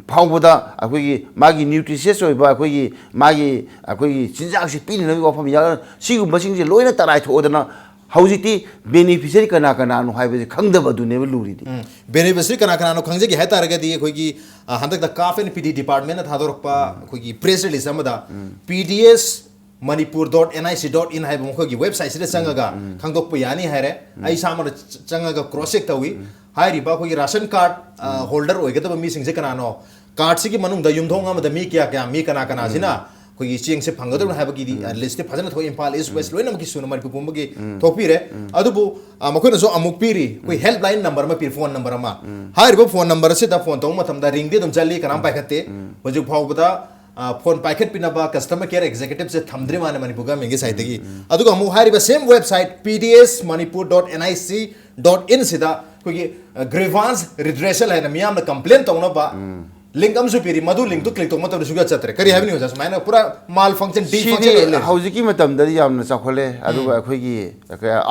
ꯐꯥꯎꯕꯗ ꯑꯩꯈꯣꯏꯒꯤ ꯃꯥꯒꯤ ꯅ꯭ꯌꯨꯇ꯭ꯔꯤꯁꯤꯌꯁ ꯑꯣꯏꯕ ꯑꯩꯈꯣꯏꯒꯤ ꯃꯥꯒꯤ, ꯑꯩꯈꯣꯏꯒꯤ ꯆꯤꯟꯖꯥꯛꯁꯤ ꯄꯤꯅꯅꯕꯒꯤ ꯋꯥꯐꯝ ꯌꯥꯎꯔ, ꯁꯤꯒꯨꯝꯕꯁꯤꯡꯁꯦ ꯂꯣꯏꯅ ꯇꯔꯥꯏ ꯊꯣꯛꯑꯗꯅ ꯍꯧꯖꯤꯛꯇꯤ ꯕꯦꯅꯤꯐꯤꯁꯔꯤ ꯀꯅꯥ ꯀꯅꯥꯅꯣ ꯍꯥꯏꯕꯁꯦ ꯈꯪꯗꯕ ꯑꯗꯨꯅꯦꯕ ꯂꯨꯔꯤꯗꯤ꯫ ꯎꯝ꯫ ꯕꯦꯅꯤꯐꯤꯁꯔꯤ ꯀꯅꯥ ꯀꯅꯥꯅꯣ ꯈꯪꯖꯒꯦ ꯍꯥꯏ ꯇꯥꯔꯒꯗꯤ ꯑꯩꯈꯣꯏꯒꯤ, ꯑ, ꯍꯟꯗꯛꯇ CAFT and PD department ꯅ ꯊꯥꯗꯣꯔꯛꯄ ꯑꯩꯈꯣꯏꯒꯤ ꯄ꯭ꯔꯦꯁ ꯔꯤꯂꯤꯁ ꯑꯃꯗ P D S Manipur dot N I C dot in ꯍꯥꯏꯕ ꯃꯈꯣꯏꯒꯤ ꯋꯦꯕꯁꯥꯏꯠꯁꯤꯗ ꯆꯪꯉꯒ ꯈꯪꯗꯣꯛꯄ ꯌꯥꯅꯤ ꯍꯥꯏꯔꯦ꯫ ꯑꯩ ꯏꯁꯥꯃꯛꯅ ꯆ-, ꯆꯪꯉꯒ ꯀ꯭ꯔꯣꯁ ꯆꯦꯛ ꯇꯧꯏ꯫ ꯍꯥꯏꯔꯤꯕ ꯑꯩꯈꯣꯏꯒꯤ ꯔꯥꯁꯟ ꯀꯥꯔꯗ ꯍꯣꯜꯗꯔ ꯑꯣꯏꯒꯗꯕ ꯃꯤꯁꯤꯡꯁꯦ ꯀꯅꯥꯅꯣ, ꯀꯥꯔꯗꯁꯤꯒꯤ ꯃꯅꯨꯡꯗ ꯌꯨꯝꯊꯣꯡ ꯑꯃꯗ ꯃꯤ ꯀꯌꯥ ꯀꯌꯥ, ꯃꯤ ꯀꯅꯥ ꯀꯅꯥꯁꯤꯅ ꯑꯩꯈꯣꯏꯒꯤ ꯆꯦꯡꯁꯦ ꯐꯪꯒꯗꯕꯅꯣ ꯍꯥꯏꯕꯒꯤꯗꯤ ꯂꯤꯁ꯭ꯠꯇꯤ ꯐꯖꯅ ꯊꯣꯛꯑꯦ꯫ ꯏꯝꯐꯥꯜ ꯏꯁ꯭ꯠ, ꯋꯦꯁ꯭ꯠ ꯂꯣꯏꯅꯃꯛꯀꯤ ꯁꯨꯅ ꯃꯅꯤꯄꯨꯔ ꯄꯨꯝꯕꯒꯤ ꯊꯣꯛꯄꯤꯔꯦ꯫ ꯑꯗꯨꯕꯨ ꯑ, ꯃꯈꯣꯏꯅꯁꯨ ꯑꯃꯨꯛ ꯄꯤꯔꯤ, ꯑꯩꯈꯣꯏ ꯍꯦꯜꯞꯂꯥꯏꯟ ꯅꯝꯕꯔ ꯑꯃ ꯄꯤꯔꯤ, ꯐꯣꯟ ꯅꯝꯕꯔ ꯑꯃ꯫ ꯍꯥꯏꯔꯤꯕ ꯐꯣꯟ ꯅꯝꯕꯔ ꯑꯁꯤꯗ ꯐꯣꯟ ꯇꯧꯕ ꯃꯇꯝꯗ ꯔꯤꯡꯗꯤ ꯑꯗꯨꯝ ꯆꯠꯂꯤ, ꯀꯅꯥꯝ ꯄꯥꯏꯈꯠꯇꯦ꯫ ꯍꯧꯖꯤꯛ ꯐꯥꯎꯕꯗ ꯑ, ꯐꯣꯟ ꯄꯥꯏꯈꯠꯄꯤꯅꯕ ꯀꯁꯇꯃꯔ ꯀꯦꯌꯔ ꯑꯦꯛꯖꯤꯀ꯭ꯌꯨꯇꯤꯕꯁꯦ ꯊꯝꯗ꯭ꯔꯤ ꯃꯥꯅ ꯃꯅꯤꯄꯨꯔ ꯒꯚꯔꯟꯃꯦꯟꯠꯀꯤ ꯁꯥꯏꯠꯇꯒꯤ꯫ ꯑꯗꯨꯒ ꯑꯃꯨꯛ ꯍꯥꯏꯔꯤꯕ ꯁꯦꯝ website P D S Manipur dot N I C dot in ꯁꯤꯗ ꯑꯩꯈꯣꯏꯒꯤ ꯒ꯭ꯔꯤꯚꯥꯟꯁ ꯔꯤꯗ꯭ꯔꯦꯁꯦꯜ ꯍꯥꯏꯅ ꯃꯤꯌꯥꯝꯅ ꯀꯝꯄ꯭ꯂꯦꯟ ꯇꯧꯅꯕ ꯂꯤꯡꯛ ꯑꯃꯁꯨ ꯄꯤꯔꯤ꯫ ꯃꯗꯨ ꯂꯤꯡꯛꯇꯨ ꯀ꯭ꯂꯤꯛ ꯇꯧꯕ ꯃꯇꯝꯗ ꯁꯨꯡꯌꯥ ꯆꯠꯇ꯭ꯔꯦ꯫ ꯀꯔꯤ ꯍꯥꯏꯕꯅꯤ ꯑꯣꯖꯥ? ꯁꯨꯃꯥꯏꯅ ꯄꯨꯔꯥ ꯃꯥꯜ ꯐꯪꯁꯟ, ꯗꯤ ꯁꯤꯗꯤ ꯐꯪꯁꯟ ꯑꯣꯏꯔ ꯂꯩꯔꯦ꯫ ꯍꯧꯖꯤꯛꯀꯤ ꯃꯇꯝꯗꯗꯤ ꯌꯥꯝꯅ ꯆꯥꯎꯈꯠꯂꯦ꯫ ꯑꯗꯨꯒ ꯑꯩꯈꯣꯏꯒꯤ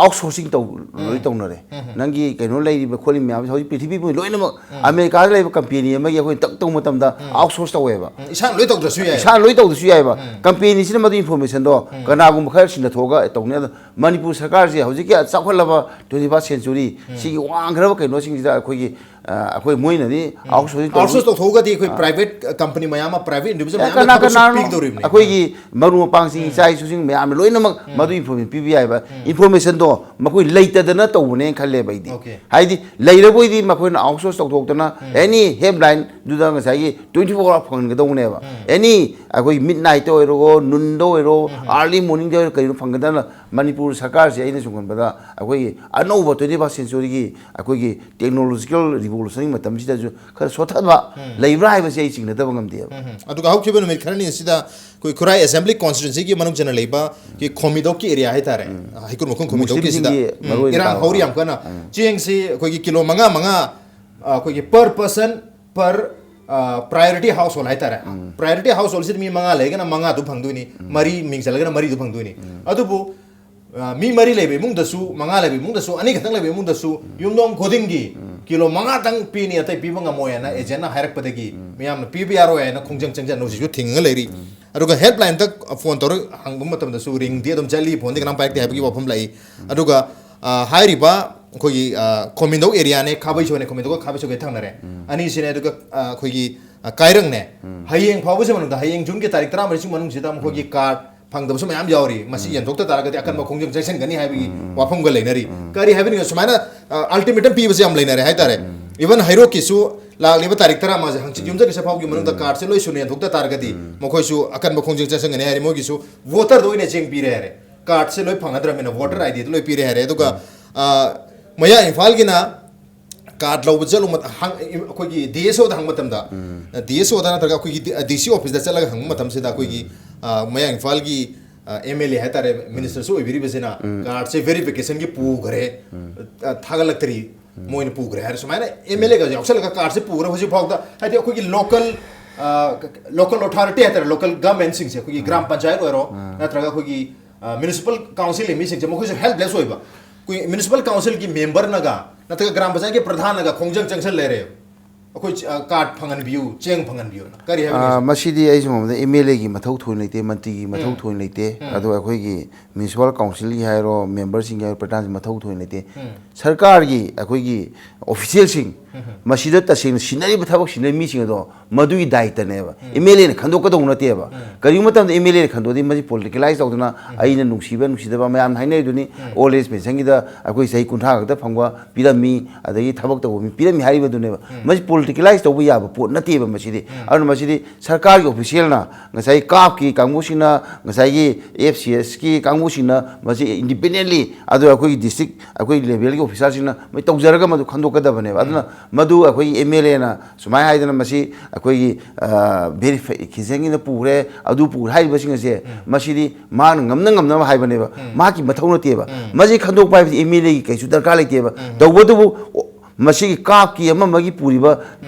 ꯑꯥꯎꯠꯁꯣꯔꯁꯤꯡ ꯇꯧ ꯂꯣꯏ ꯇꯧꯅꯔꯦ꯫ ꯅꯪꯒꯤ ꯀꯩꯅꯣ ꯂꯩꯔꯤꯕ ꯈꯣꯠꯂꯤꯕ ꯃꯌꯥꯝꯁꯦ ꯍꯧꯖꯤꯛ ꯄ꯭ꯔꯤꯊꯤꯕꯤ ꯄꯨꯝꯕ ꯂꯣꯏꯅꯃꯛ ꯑꯃꯦꯔꯤꯀꯥꯗ ꯂꯩꯕ ꯀꯝꯄꯦꯅꯤ ꯑꯃꯒꯤ ꯑꯩꯈꯣꯏ ꯇꯛ ꯇꯧꯕ ꯃꯇꯝꯗ ꯑꯥꯎꯠꯁꯣꯔꯁ ꯇꯧꯋꯦꯕ꯫ ꯎꯝ, ꯏꯁꯥꯅ ꯂꯣꯏ ꯇꯧꯗ꯭ꯔꯁꯨ ꯌꯥꯏ꯫ ꯏꯁꯥꯅ ꯂꯣꯏ ꯇꯧꯗ꯭ꯔꯁꯨ ꯌꯥꯏꯕ꯫ ꯀꯝꯄꯦꯅꯤꯁꯤꯅ ꯃꯗꯨ ꯏꯟꯐꯣꯔꯃꯦꯁꯟꯗꯣ ꯀꯅꯥꯒꯨꯝꯕ ꯈꯔ ꯁꯤꯟꯅꯊꯣꯛꯑꯒ ꯇꯧꯅꯤ꯫ ꯑꯗꯣ ꯃꯅꯤꯄꯨꯔ ꯁꯔꯀꯥꯔꯁꯦ ꯍꯧꯖꯤꯛꯀꯤ ꯆꯥꯎꯈꯠꯂꯕ twenty first century ꯁꯤꯒꯤ ꯋꯥꯡꯈ꯭ꯔꯕ ꯀꯩꯅꯣꯁꯤꯡꯁꯤꯗ ꯑꯩꯈꯣꯏꯒꯤ ꯑ, ꯑꯩꯈꯣꯏ ꯃꯣꯏꯅꯗꯤ ꯑꯥꯎꯠꯁꯣꯔꯁꯤꯡ ꯇꯧ- ꯑꯥꯎꯠꯁꯣꯔꯁ ꯇꯧꯊꯣꯛꯑꯒꯗꯤ ꯑꯩꯈꯣꯏ ꯄ꯭ꯔꯥꯏꯚꯦꯠ ꯀꯝꯄꯅꯤ ꯃꯌꯥꯝ ꯑꯃ, ꯄ꯭ꯔꯥꯏꯚꯦꯠ ꯏꯟꯗꯤꯚꯤꯖꯨꯋꯜ ꯑꯦ, ꯃꯌꯥꯝ ꯑꯃ ꯀꯅꯥ ꯊꯕꯛꯁꯨ ꯀꯅꯥꯅꯣ ꯄꯤꯒꯗꯧꯔꯤꯕꯅꯤ꯫ ꯑꯩꯈꯣꯏꯒꯤ ꯃꯔꯨꯞ ꯃꯄꯥꯡꯁꯤꯡ, ꯏꯆꯥ ꯏꯁꯨꯁꯤꯡ ꯃꯌꯥꯝꯅ ꯂꯣꯏꯅꯃꯛ ꯃꯗꯨ ꯏꯟꯐꯣꯔꯃꯦꯁꯟ ꯄꯤꯕ ꯌꯥꯏꯕ꯫ ꯏꯟꯐꯣꯔꯃꯦꯁꯟꯗꯣ ꯃꯈꯣꯏ ꯂꯩꯇꯗꯅ ꯇꯧꯕꯅꯦꯅ ꯈꯜꯂꯦꯕ ꯑꯩꯗꯤ꯫ Okay. ꯍꯥꯏꯗꯤ ꯂꯩꯔꯕꯣꯏꯗꯤ ꯃꯈꯣꯏꯅ ꯑꯥꯎꯠꯁꯣꯔꯁ ꯇꯧꯊꯣꯛꯇꯅ ꯑꯦꯅꯤ ꯍꯦꯜꯞꯂꯥꯏꯟꯗꯨꯗ ꯉꯁꯥꯏꯒꯤ twenty four hour ꯐꯪꯍꯟꯒꯗꯧꯕꯅꯦꯕ꯫ ꯑꯦꯅꯤ ꯑꯩꯈꯣꯏ ꯃꯤꯗ ꯅꯥꯏꯠꯇ ꯑꯣꯏꯔꯣ, ꯅꯨꯟꯗ ꯑꯣꯏꯔꯣ, ꯑꯥꯔꯂꯤ ꯃꯣꯔꯅꯤꯡꯗ ꯑꯣꯏꯔꯣ, ꯀꯩꯅꯣ ꯐꯪꯒꯗꯕꯅ ꯃꯅꯤꯄꯨꯔ ꯁꯔꯀꯥꯔꯁꯦ ꯑꯩꯅ ꯁꯨꯝ ꯈꯟꯕꯗ ꯑꯩꯈꯣꯏꯒꯤ ꯑꯅꯧꯕ twenty first centuryꯒꯤ ꯑꯩꯈꯣꯏꯒꯤ technological revolutionꯒꯤ ꯃꯇꯝꯁꯤꯗꯁꯨ ꯈꯔ ꯁꯣꯊꯕ ꯂꯩꯕ꯭ꯔꯥ ꯍꯥꯏꯕꯁꯤ ꯑꯩ ꯆꯤꯡꯅꯗꯕ ꯉꯝꯗꯦꯕ꯫ ꯑꯗꯨꯒ ꯍꯧꯈꯤꯕ ꯅꯨꯃꯤꯠ ꯈꯔꯅꯤ ꯑꯁꯤꯗ ꯑꯩꯈꯣꯏ ꯈꯨꯔꯥꯏ ꯑꯦꯁꯦꯝꯕ꯭ꯂꯤ ꯀꯣꯟꯁꯇꯤꯇ꯭ꯋꯦꯟꯁꯤꯒꯤ ꯃꯅꯨꯡ ꯆꯟꯅ ꯂꯩꯕ ꯑꯩꯈꯣꯏ ꯈꯣꯝꯃꯤꯗꯣꯛꯀꯤ ꯑꯦꯔꯤꯌꯥ ꯍꯥꯏꯇꯥꯔꯦ, ꯍꯩꯀꯨ ꯃꯈꯣꯡ ꯈꯣꯝꯃꯤꯗꯣꯛꯀꯤꯁꯤꯗ ꯃꯨꯁꯂꯤꯝꯁꯤꯡꯒꯤ ꯃꯔꯨꯑꯣꯏꯅ ꯏꯔꯥꯡ ꯇꯥꯕ꯫ ꯍꯧꯔꯤ ꯌꯥꯝ ꯀꯟꯅ꯫ ꯆꯦꯡꯁꯤ ꯑꯩꯈꯣꯏꯒꯤ ꯀꯤꯂꯣ ꯃꯉꯥ ꯃꯉꯥ, ꯑ, ꯑꯩꯈꯣꯏꯒꯤ per person per priority household ꯍꯥꯏꯇꯥꯔꯦ꯫ Priority householdꯁꯤꯗ ꯃꯤ ꯃꯉꯥ ꯂꯩꯔꯒꯅ ꯃꯉꯥꯗꯨ ꯐꯪꯗꯣꯏꯅꯤ, ꯃꯔꯤ ꯃꯤꯡ ꯆꯜꯂꯒꯅ ꯃꯔꯤꯗꯨ ꯐꯪꯗꯣꯏꯅꯤ꯫ ꯑꯗꯨꯕꯨ ꯑ, ꯃꯤ ꯃꯔꯤ ꯂꯩꯕ ꯏꯃꯨꯡꯗꯁꯨ, ꯃꯉꯥ ꯂꯩꯕ ꯏꯃꯨꯡꯗꯁꯨ, ꯑꯅꯤ ꯈꯛꯇꯪ ꯂꯩꯕ ꯏꯃꯨꯡꯗꯁꯨ ꯌꯨꯝꯊꯣꯡ ꯈꯨꯗꯤꯡꯒꯤ ꯀꯤꯂꯣ ꯃꯉꯥꯇꯪ ꯄꯤꯅꯤ, ꯑꯇꯩ ꯄꯤꯕ ꯉꯝꯃꯣꯏ ꯍꯥꯏꯅ ꯑꯦꯖꯦꯟꯅ ꯍꯥꯏꯔꯛꯄꯗꯒꯤ ꯃꯤꯌꯥꯝꯅ ꯄꯤꯕ ꯌꯥꯔꯣꯏ ꯍꯥꯏꯅ ꯈꯣꯡꯖꯪ ꯆꯪꯖꯪ ꯍꯧꯖꯤꯛꯁꯨ ꯊꯤꯡꯉꯒ ꯂꯩꯔꯤ꯫ ꯑꯗꯨꯒ ꯍꯦꯜꯞꯂꯥꯏꯟꯗ ꯐꯣꯟ ꯇꯧꯔꯒ ꯍꯪꯕ ꯃꯇꯝꯗꯁꯨ ꯔꯤꯡꯗꯤ ꯑꯗꯨꯝ ꯆꯠꯂꯤ, ꯐꯣꯟꯗꯤ ꯀꯅꯥꯝ ꯄꯥꯏꯔꯛꯇꯦ ꯍꯥꯏꯕꯒꯤ ꯋꯥꯐꯝ ꯂꯥꯛꯏ꯫ ꯑꯗꯨꯒ ꯑ, ꯍꯥꯏꯔꯤꯕ ꯑꯩꯈꯣꯏꯒꯤ, ꯑ, ꯈꯣꯝꯃꯤꯟꯗꯧ ꯑꯦꯔꯤꯌꯥꯅꯦ, ꯈꯥꯕꯩꯁꯣꯏꯅꯦ, ꯈꯣꯝꯃꯤꯟꯗꯧꯒ ꯈꯥꯕꯩꯁꯣꯏꯒ ꯊꯪꯅꯔꯦ꯫ ꯑꯅꯤꯁꯤꯅꯦ꯫ ꯑꯗꯨꯒ ꯑ, ꯑꯩꯈꯣꯏꯒꯤ, ꯑ, ꯀꯥꯏꯔꯪꯅꯦ꯫ ꯍꯌꯦꯡ ꯐꯥꯎꯕꯁꯤ ꯃꯅꯨꯡꯗ, ꯍꯌꯦꯡ ꯖꯨꯟꯒꯤ ꯇꯥꯔꯤꯛ ꯇꯔꯥꯃꯔꯤꯁꯤ ꯃꯅꯨꯡꯁꯤꯗ ꯃꯈꯣꯏꯒꯤ ꯀꯥꯔꯗ ꯐꯪꯗꯕꯁꯨ ꯃꯌꯥꯝ ꯌꯥꯎꯔꯤ꯫ ꯃꯁꯤ ꯌꯦꯟꯊꯣꯛꯇ ꯇꯥꯔꯒꯗꯤ ꯑꯀꯟꯕ ꯈꯣꯡꯖꯪ ꯆꯪꯁꯤꯟꯒꯅꯤ ꯍꯥꯏꯕꯒꯤ ꯋꯥꯐꯝꯒ ꯂꯩꯅꯔꯤ꯫ ꯀꯔꯤ ꯍꯥꯏꯕꯅꯤꯅ ꯁꯨꯃꯥꯏꯅ ꯑꯜꯇꯤꯃꯦꯇꯝ ꯄꯤꯕꯁꯦ ꯌꯥꯝ ꯂꯩꯅꯔꯦ ꯍꯥꯏꯇꯥꯔꯦ꯫ ꯏꯚꯟ ꯍꯩꯔꯣꯛꯀꯤꯁꯨ ꯂꯥꯛꯂꯤꯕ ꯇꯥꯔꯤꯛ ꯇꯔꯥꯃꯉꯥꯁꯦ, ꯍꯪꯆꯤꯠ ꯌꯨꯝꯖꯀꯩꯁ ꯐꯥꯎꯒꯤ ꯃꯅꯨꯡꯗ ꯀꯥꯔꯗꯁꯦ ꯂꯣꯏ ꯁꯨꯅ ꯌꯦꯟꯊꯣꯛꯇ ꯇꯥꯔꯒꯗꯤ ꯃꯈꯣꯏꯁꯨ ꯑꯀꯟꯕ ꯈꯣꯡꯖꯪ ꯆꯪꯁꯤꯟꯒꯅꯤ ꯍꯥꯏꯔꯦ꯫ ꯃꯣꯏꯒꯤꯁꯨ ꯚꯣꯇꯔꯗ ꯑꯣꯏꯅ ꯆꯦꯡ ꯄꯤꯔꯦ ꯍꯥꯏꯔꯦ, ꯀꯥꯔꯗꯁꯦ ꯂꯣꯏ ꯐꯪꯅꯗ꯭ꯔꯕꯅꯤꯅ ꯚꯣꯇꯔ ꯑꯥꯏ ꯗꯤꯗ ꯂꯣꯏ ꯄꯤꯔꯦ ꯍꯥꯏꯔꯦ꯫ ꯑꯗꯨꯒ ꯑ, ꯃꯌꯥ ꯏꯝꯐꯥꯜꯒꯤꯅ ꯀꯥꯔꯗ ꯂꯧꯕ ꯆꯠꯂꯨ ꯃꯇꯝ ꯑꯩꯈꯣꯏꯒꯤ ꯗꯤ ꯑꯦꯁ ꯑꯣꯗ ꯍꯪꯕ ꯃꯇꯝꯗ, ꯗꯤ ꯑꯦꯁ ꯑꯣꯗ ꯅꯠꯇ꯭ꯔꯒ ꯑꯩꯈꯣꯏꯒꯤ ꯗꯤ ꯁꯤ ꯑꯣꯐꯤꯁꯇ ꯆꯠꯂꯒ ꯍꯪꯕ ꯃꯇꯝꯁꯤꯗ ꯑꯩꯈꯣꯏꯒꯤ ꯑ, ꯃꯌꯥꯡ ꯏꯝꯐꯥꯜꯒꯤ ꯑꯦꯝ ꯑꯦꯜ ꯑꯦ ꯍꯥꯏꯇꯥꯔꯦ, ꯃꯤꯅꯤꯁꯇꯔꯁꯨ ꯑꯣꯏꯕꯤꯔꯤꯕꯁꯤꯅ ꯀꯥꯔꯗꯁꯦ ꯚꯦꯔꯤꯐꯤꯀꯦꯁꯟꯒꯤ ꯄꯨꯈ꯭ꯔꯦ, ꯑ, ꯊꯥꯒꯠꯂꯛꯇ꯭ꯔꯤ꯫ ꯃꯣꯏꯅ ꯄꯨꯈ꯭ꯔꯦ ꯍꯥꯏꯔꯦ꯫ ꯁꯨꯃꯥꯏꯅ ꯑꯦꯝ ꯑꯦꯜ ꯑꯦꯒ ꯌꯥꯎꯁꯜꯂꯒ ꯀꯥꯔꯗꯁꯦ ꯄꯨꯈ꯭ꯔꯦ ꯍꯧꯖꯤꯛ ꯐꯥꯎꯗ꯫ ꯍꯥꯏꯗꯤ ꯑꯩꯈꯣꯏꯒꯤ ꯂꯣꯀꯦꯜ ꯂꯣꯀꯦꯜ ꯑꯣꯊꯣꯔꯤꯇꯤ ꯍꯥꯏꯇꯥꯔꯦ, ꯂꯣꯀꯦꯜ ꯒꯚꯔꯟꯃꯦꯟꯁꯤꯡꯁꯦ, ꯑꯩꯈꯣꯏꯒꯤ ꯒ꯭ꯔꯥꯝ ꯄꯟꯆꯥꯌꯠ ꯑꯣꯏꯔꯣ, ꯅꯠꯇ꯭ꯔꯒ ꯑꯩꯈꯣꯏꯒꯤ ꯃ꯭ꯌꯨꯅꯤꯁꯤꯄꯥꯜ ꯀꯥꯎꯟꯁꯤꯜꯒꯤ ꯃꯤꯁꯤꯡꯁꯦ, ꯃꯈꯣꯏꯁꯨ ꯍꯦꯜꯞꯂꯦꯁ ꯑꯣꯏꯕ꯫ ꯑꯩꯈꯣꯏ ꯃ꯭ꯌꯨꯅꯤꯁꯤꯄꯥꯜ ꯀꯥꯎꯟꯁꯤꯜꯒꯤ ꯃꯦꯝꯕꯔꯅꯒ ꯅꯠꯇ꯭ꯔꯒ ꯒ꯭ꯔꯥꯝ ꯄꯟꯆꯥꯌꯠꯀꯤ ꯄ꯭ꯔꯙꯥꯟꯅꯒ ꯈꯣꯡꯖꯪ ꯆꯪꯁꯜ ꯂꯩꯔꯦ, ꯑꯩꯈꯣꯏ ꯆ-, ꯑ, ꯀꯥꯔꯗ ꯐꯪꯍꯟꯕꯤꯌꯨ, ꯆꯦꯡ ꯐꯪꯍꯟꯕꯤꯌꯨꯅ꯫ ꯀꯔꯤ ꯍꯥꯏꯕꯅꯣ ꯑꯥ, ꯁꯤꯁꯦ? ꯃꯁꯤꯗꯤ ꯑꯩ ꯁꯨꯝ ꯍꯥꯏꯕꯗ ꯑꯦꯝ ꯑꯦꯜ ꯑꯦꯒꯤ ꯃꯊꯧ ꯊꯣꯏꯅ ꯂꯩꯇꯦ, ꯃꯟꯇ꯭ꯔꯤꯒꯤ ꯃꯊꯧ ꯊꯣꯏꯅ ꯂꯩꯇꯦ꯫ ꯑꯗꯣ ꯑꯩꯈꯣꯏꯒꯤ ꯃ꯭ꯌꯨꯅꯤꯁꯤꯄꯥꯜ ꯀꯥꯎꯟꯁꯤꯜꯒꯤ ꯍꯥꯏꯔꯣ, ꯃꯦꯝꯕꯔꯁꯤꯡꯒꯤ ꯍꯥꯏꯔꯣ, ꯄ꯭ꯔꯙꯥꯟꯁꯤ ꯃꯊꯧ ꯊꯣꯏꯅ ꯂꯩꯇꯦ꯫ ꯁꯔꯀꯥꯔꯒꯤ ꯑꯩꯈꯣꯏꯒꯤ ꯑꯣꯐꯤꯁꯤꯌꯦꯜꯁꯤꯡ, ꯃꯁꯤꯗ ꯇꯁꯦꯡꯅ ꯁꯤꯟꯅꯔꯤꯕ ꯊꯕꯛ ꯁꯤꯟꯅꯔꯤꯕ ꯃꯤꯁꯤꯡ ꯑꯗꯣ ꯃꯗꯨꯒꯤ ꯗꯥꯏꯇꯅꯦꯕ꯫ ꯑꯦꯝ ꯑꯦꯜ ꯑꯦꯅ ꯈꯟꯗꯣꯛꯀꯗꯧꯕ ꯅꯠꯇꯦꯕ꯫ ꯀꯔꯤꯒꯨꯝꯕ ꯃꯇꯝꯗ ꯑꯦꯝ ꯑꯦꯜ ꯑꯦꯅ ꯈꯟꯗꯣꯛꯑꯗꯤ ꯃꯁꯤ ꯄꯣꯂꯤꯇꯤꯀꯦꯂꯥꯏꯁ ꯇꯧꯗꯅ, ꯑꯩꯅ ꯅꯨꯡꯁꯤꯕ ꯅꯨꯡꯁꯤꯗꯕ ꯃꯌꯥꯝꯅ ꯍꯥꯏꯅꯔꯤꯗꯨꯅꯤ, ꯑꯣꯜ ꯑꯦꯖ ꯄꯦꯟꯁꯟꯒꯤꯗ ꯑꯩꯈꯣꯏ ꯆꯍꯤ ꯀꯨꯟꯊ꯭ꯔꯥ ꯈꯛꯇ ꯐꯪꯕ ꯄꯤꯔꯝꯃꯤ, ꯑꯗꯒꯤ ꯊꯕꯛ ꯇꯧꯕ ꯃꯤ ꯄꯤꯔꯝꯃꯤ ꯍꯥꯏꯔꯤꯕꯗꯨꯅꯦꯕ꯫ ꯃꯁꯤ ꯄꯣꯂꯤꯇꯤꯀꯦꯂꯥꯏꯁ ꯇꯧꯕ ꯌꯥꯕ ꯄꯣꯠ ꯅꯠꯇꯦꯕ ꯃꯁꯤꯗꯤ꯫ ꯑꯗꯨꯅ ꯃꯁꯤꯗꯤ ꯁꯔꯀꯥꯔꯒꯤ ꯑꯣꯐꯤꯁꯤꯌꯦꯜꯅ, ꯉꯁꯥꯏ ꯀꯥꯞꯀꯤ ꯀꯥꯡꯕꯨꯁꯤꯡꯅ, ꯉꯁꯥꯏꯒꯤ ꯑꯦꯐ ꯁꯤ ꯑꯦꯁꯀꯤ ꯀꯥꯡꯕꯨꯁꯤꯡꯅ ꯃꯁꯤ ꯏꯟꯗꯤꯄꯦꯟꯗꯦꯟꯂꯤ, ꯑꯗꯨ ꯑꯩꯈꯣꯏꯒꯤ ꯗꯤꯁꯇ꯭ꯔꯤꯛ, ꯑꯩꯈꯣꯏ ꯂꯦꯚꯦꯜꯒꯤ ꯑꯣꯐꯤꯁꯥꯔꯁꯤꯡꯅ ꯃꯣꯏ ꯇꯧꯖꯔꯒ ꯃꯗꯨ ꯈꯟꯗꯣꯛꯀꯗꯕꯅꯦꯕ꯫ ꯑꯗꯨꯅ ꯃꯗꯨ ꯑꯩꯈꯣꯏꯒꯤ ꯑꯦꯝ ꯑꯦꯜ ꯑꯦꯅ ꯁꯨꯃꯥꯏꯅ ꯍꯥꯏꯗꯅ ꯃꯁꯤ ꯑꯩꯈꯣꯏꯒꯤ, ꯑ, ꯚꯦꯔꯤꯐꯤꯀꯦꯁꯟꯒꯤꯅ ꯄꯨꯈ꯭ꯔꯦ, ꯑꯗꯨ ꯄꯨꯈ꯭ꯔꯦ ꯍꯥꯏꯔꯤꯕꯁꯤꯡ ꯑꯁꯦ, ꯃꯁꯤꯗꯤ ꯃꯍꯥꯛꯅ ꯉꯝꯅ ꯉꯝꯅꯕ ꯍꯥꯏꯕꯅꯦꯕ꯫ ꯃꯍꯥꯛꯀꯤ ꯃꯊꯧ ꯅꯠꯇꯦꯕ꯫ ꯃꯁꯤ ꯈꯟꯗꯣꯛꯄ ꯍꯥꯏꯕꯁꯤ ꯑꯦꯝ ꯑꯦꯜ ꯑꯦꯒꯤ ꯀꯩꯁꯨ ꯗꯔꯀꯥꯔ ꯂꯩꯇꯦꯕ꯫ ꯇꯧꯕꯇꯕꯨ, ꯑꯣ, ꯃꯁꯤꯒꯤ ꯀꯥꯞꯀꯤ ꯑꯃ ꯑꯃꯒꯤ ꯄꯨꯔꯤꯕ,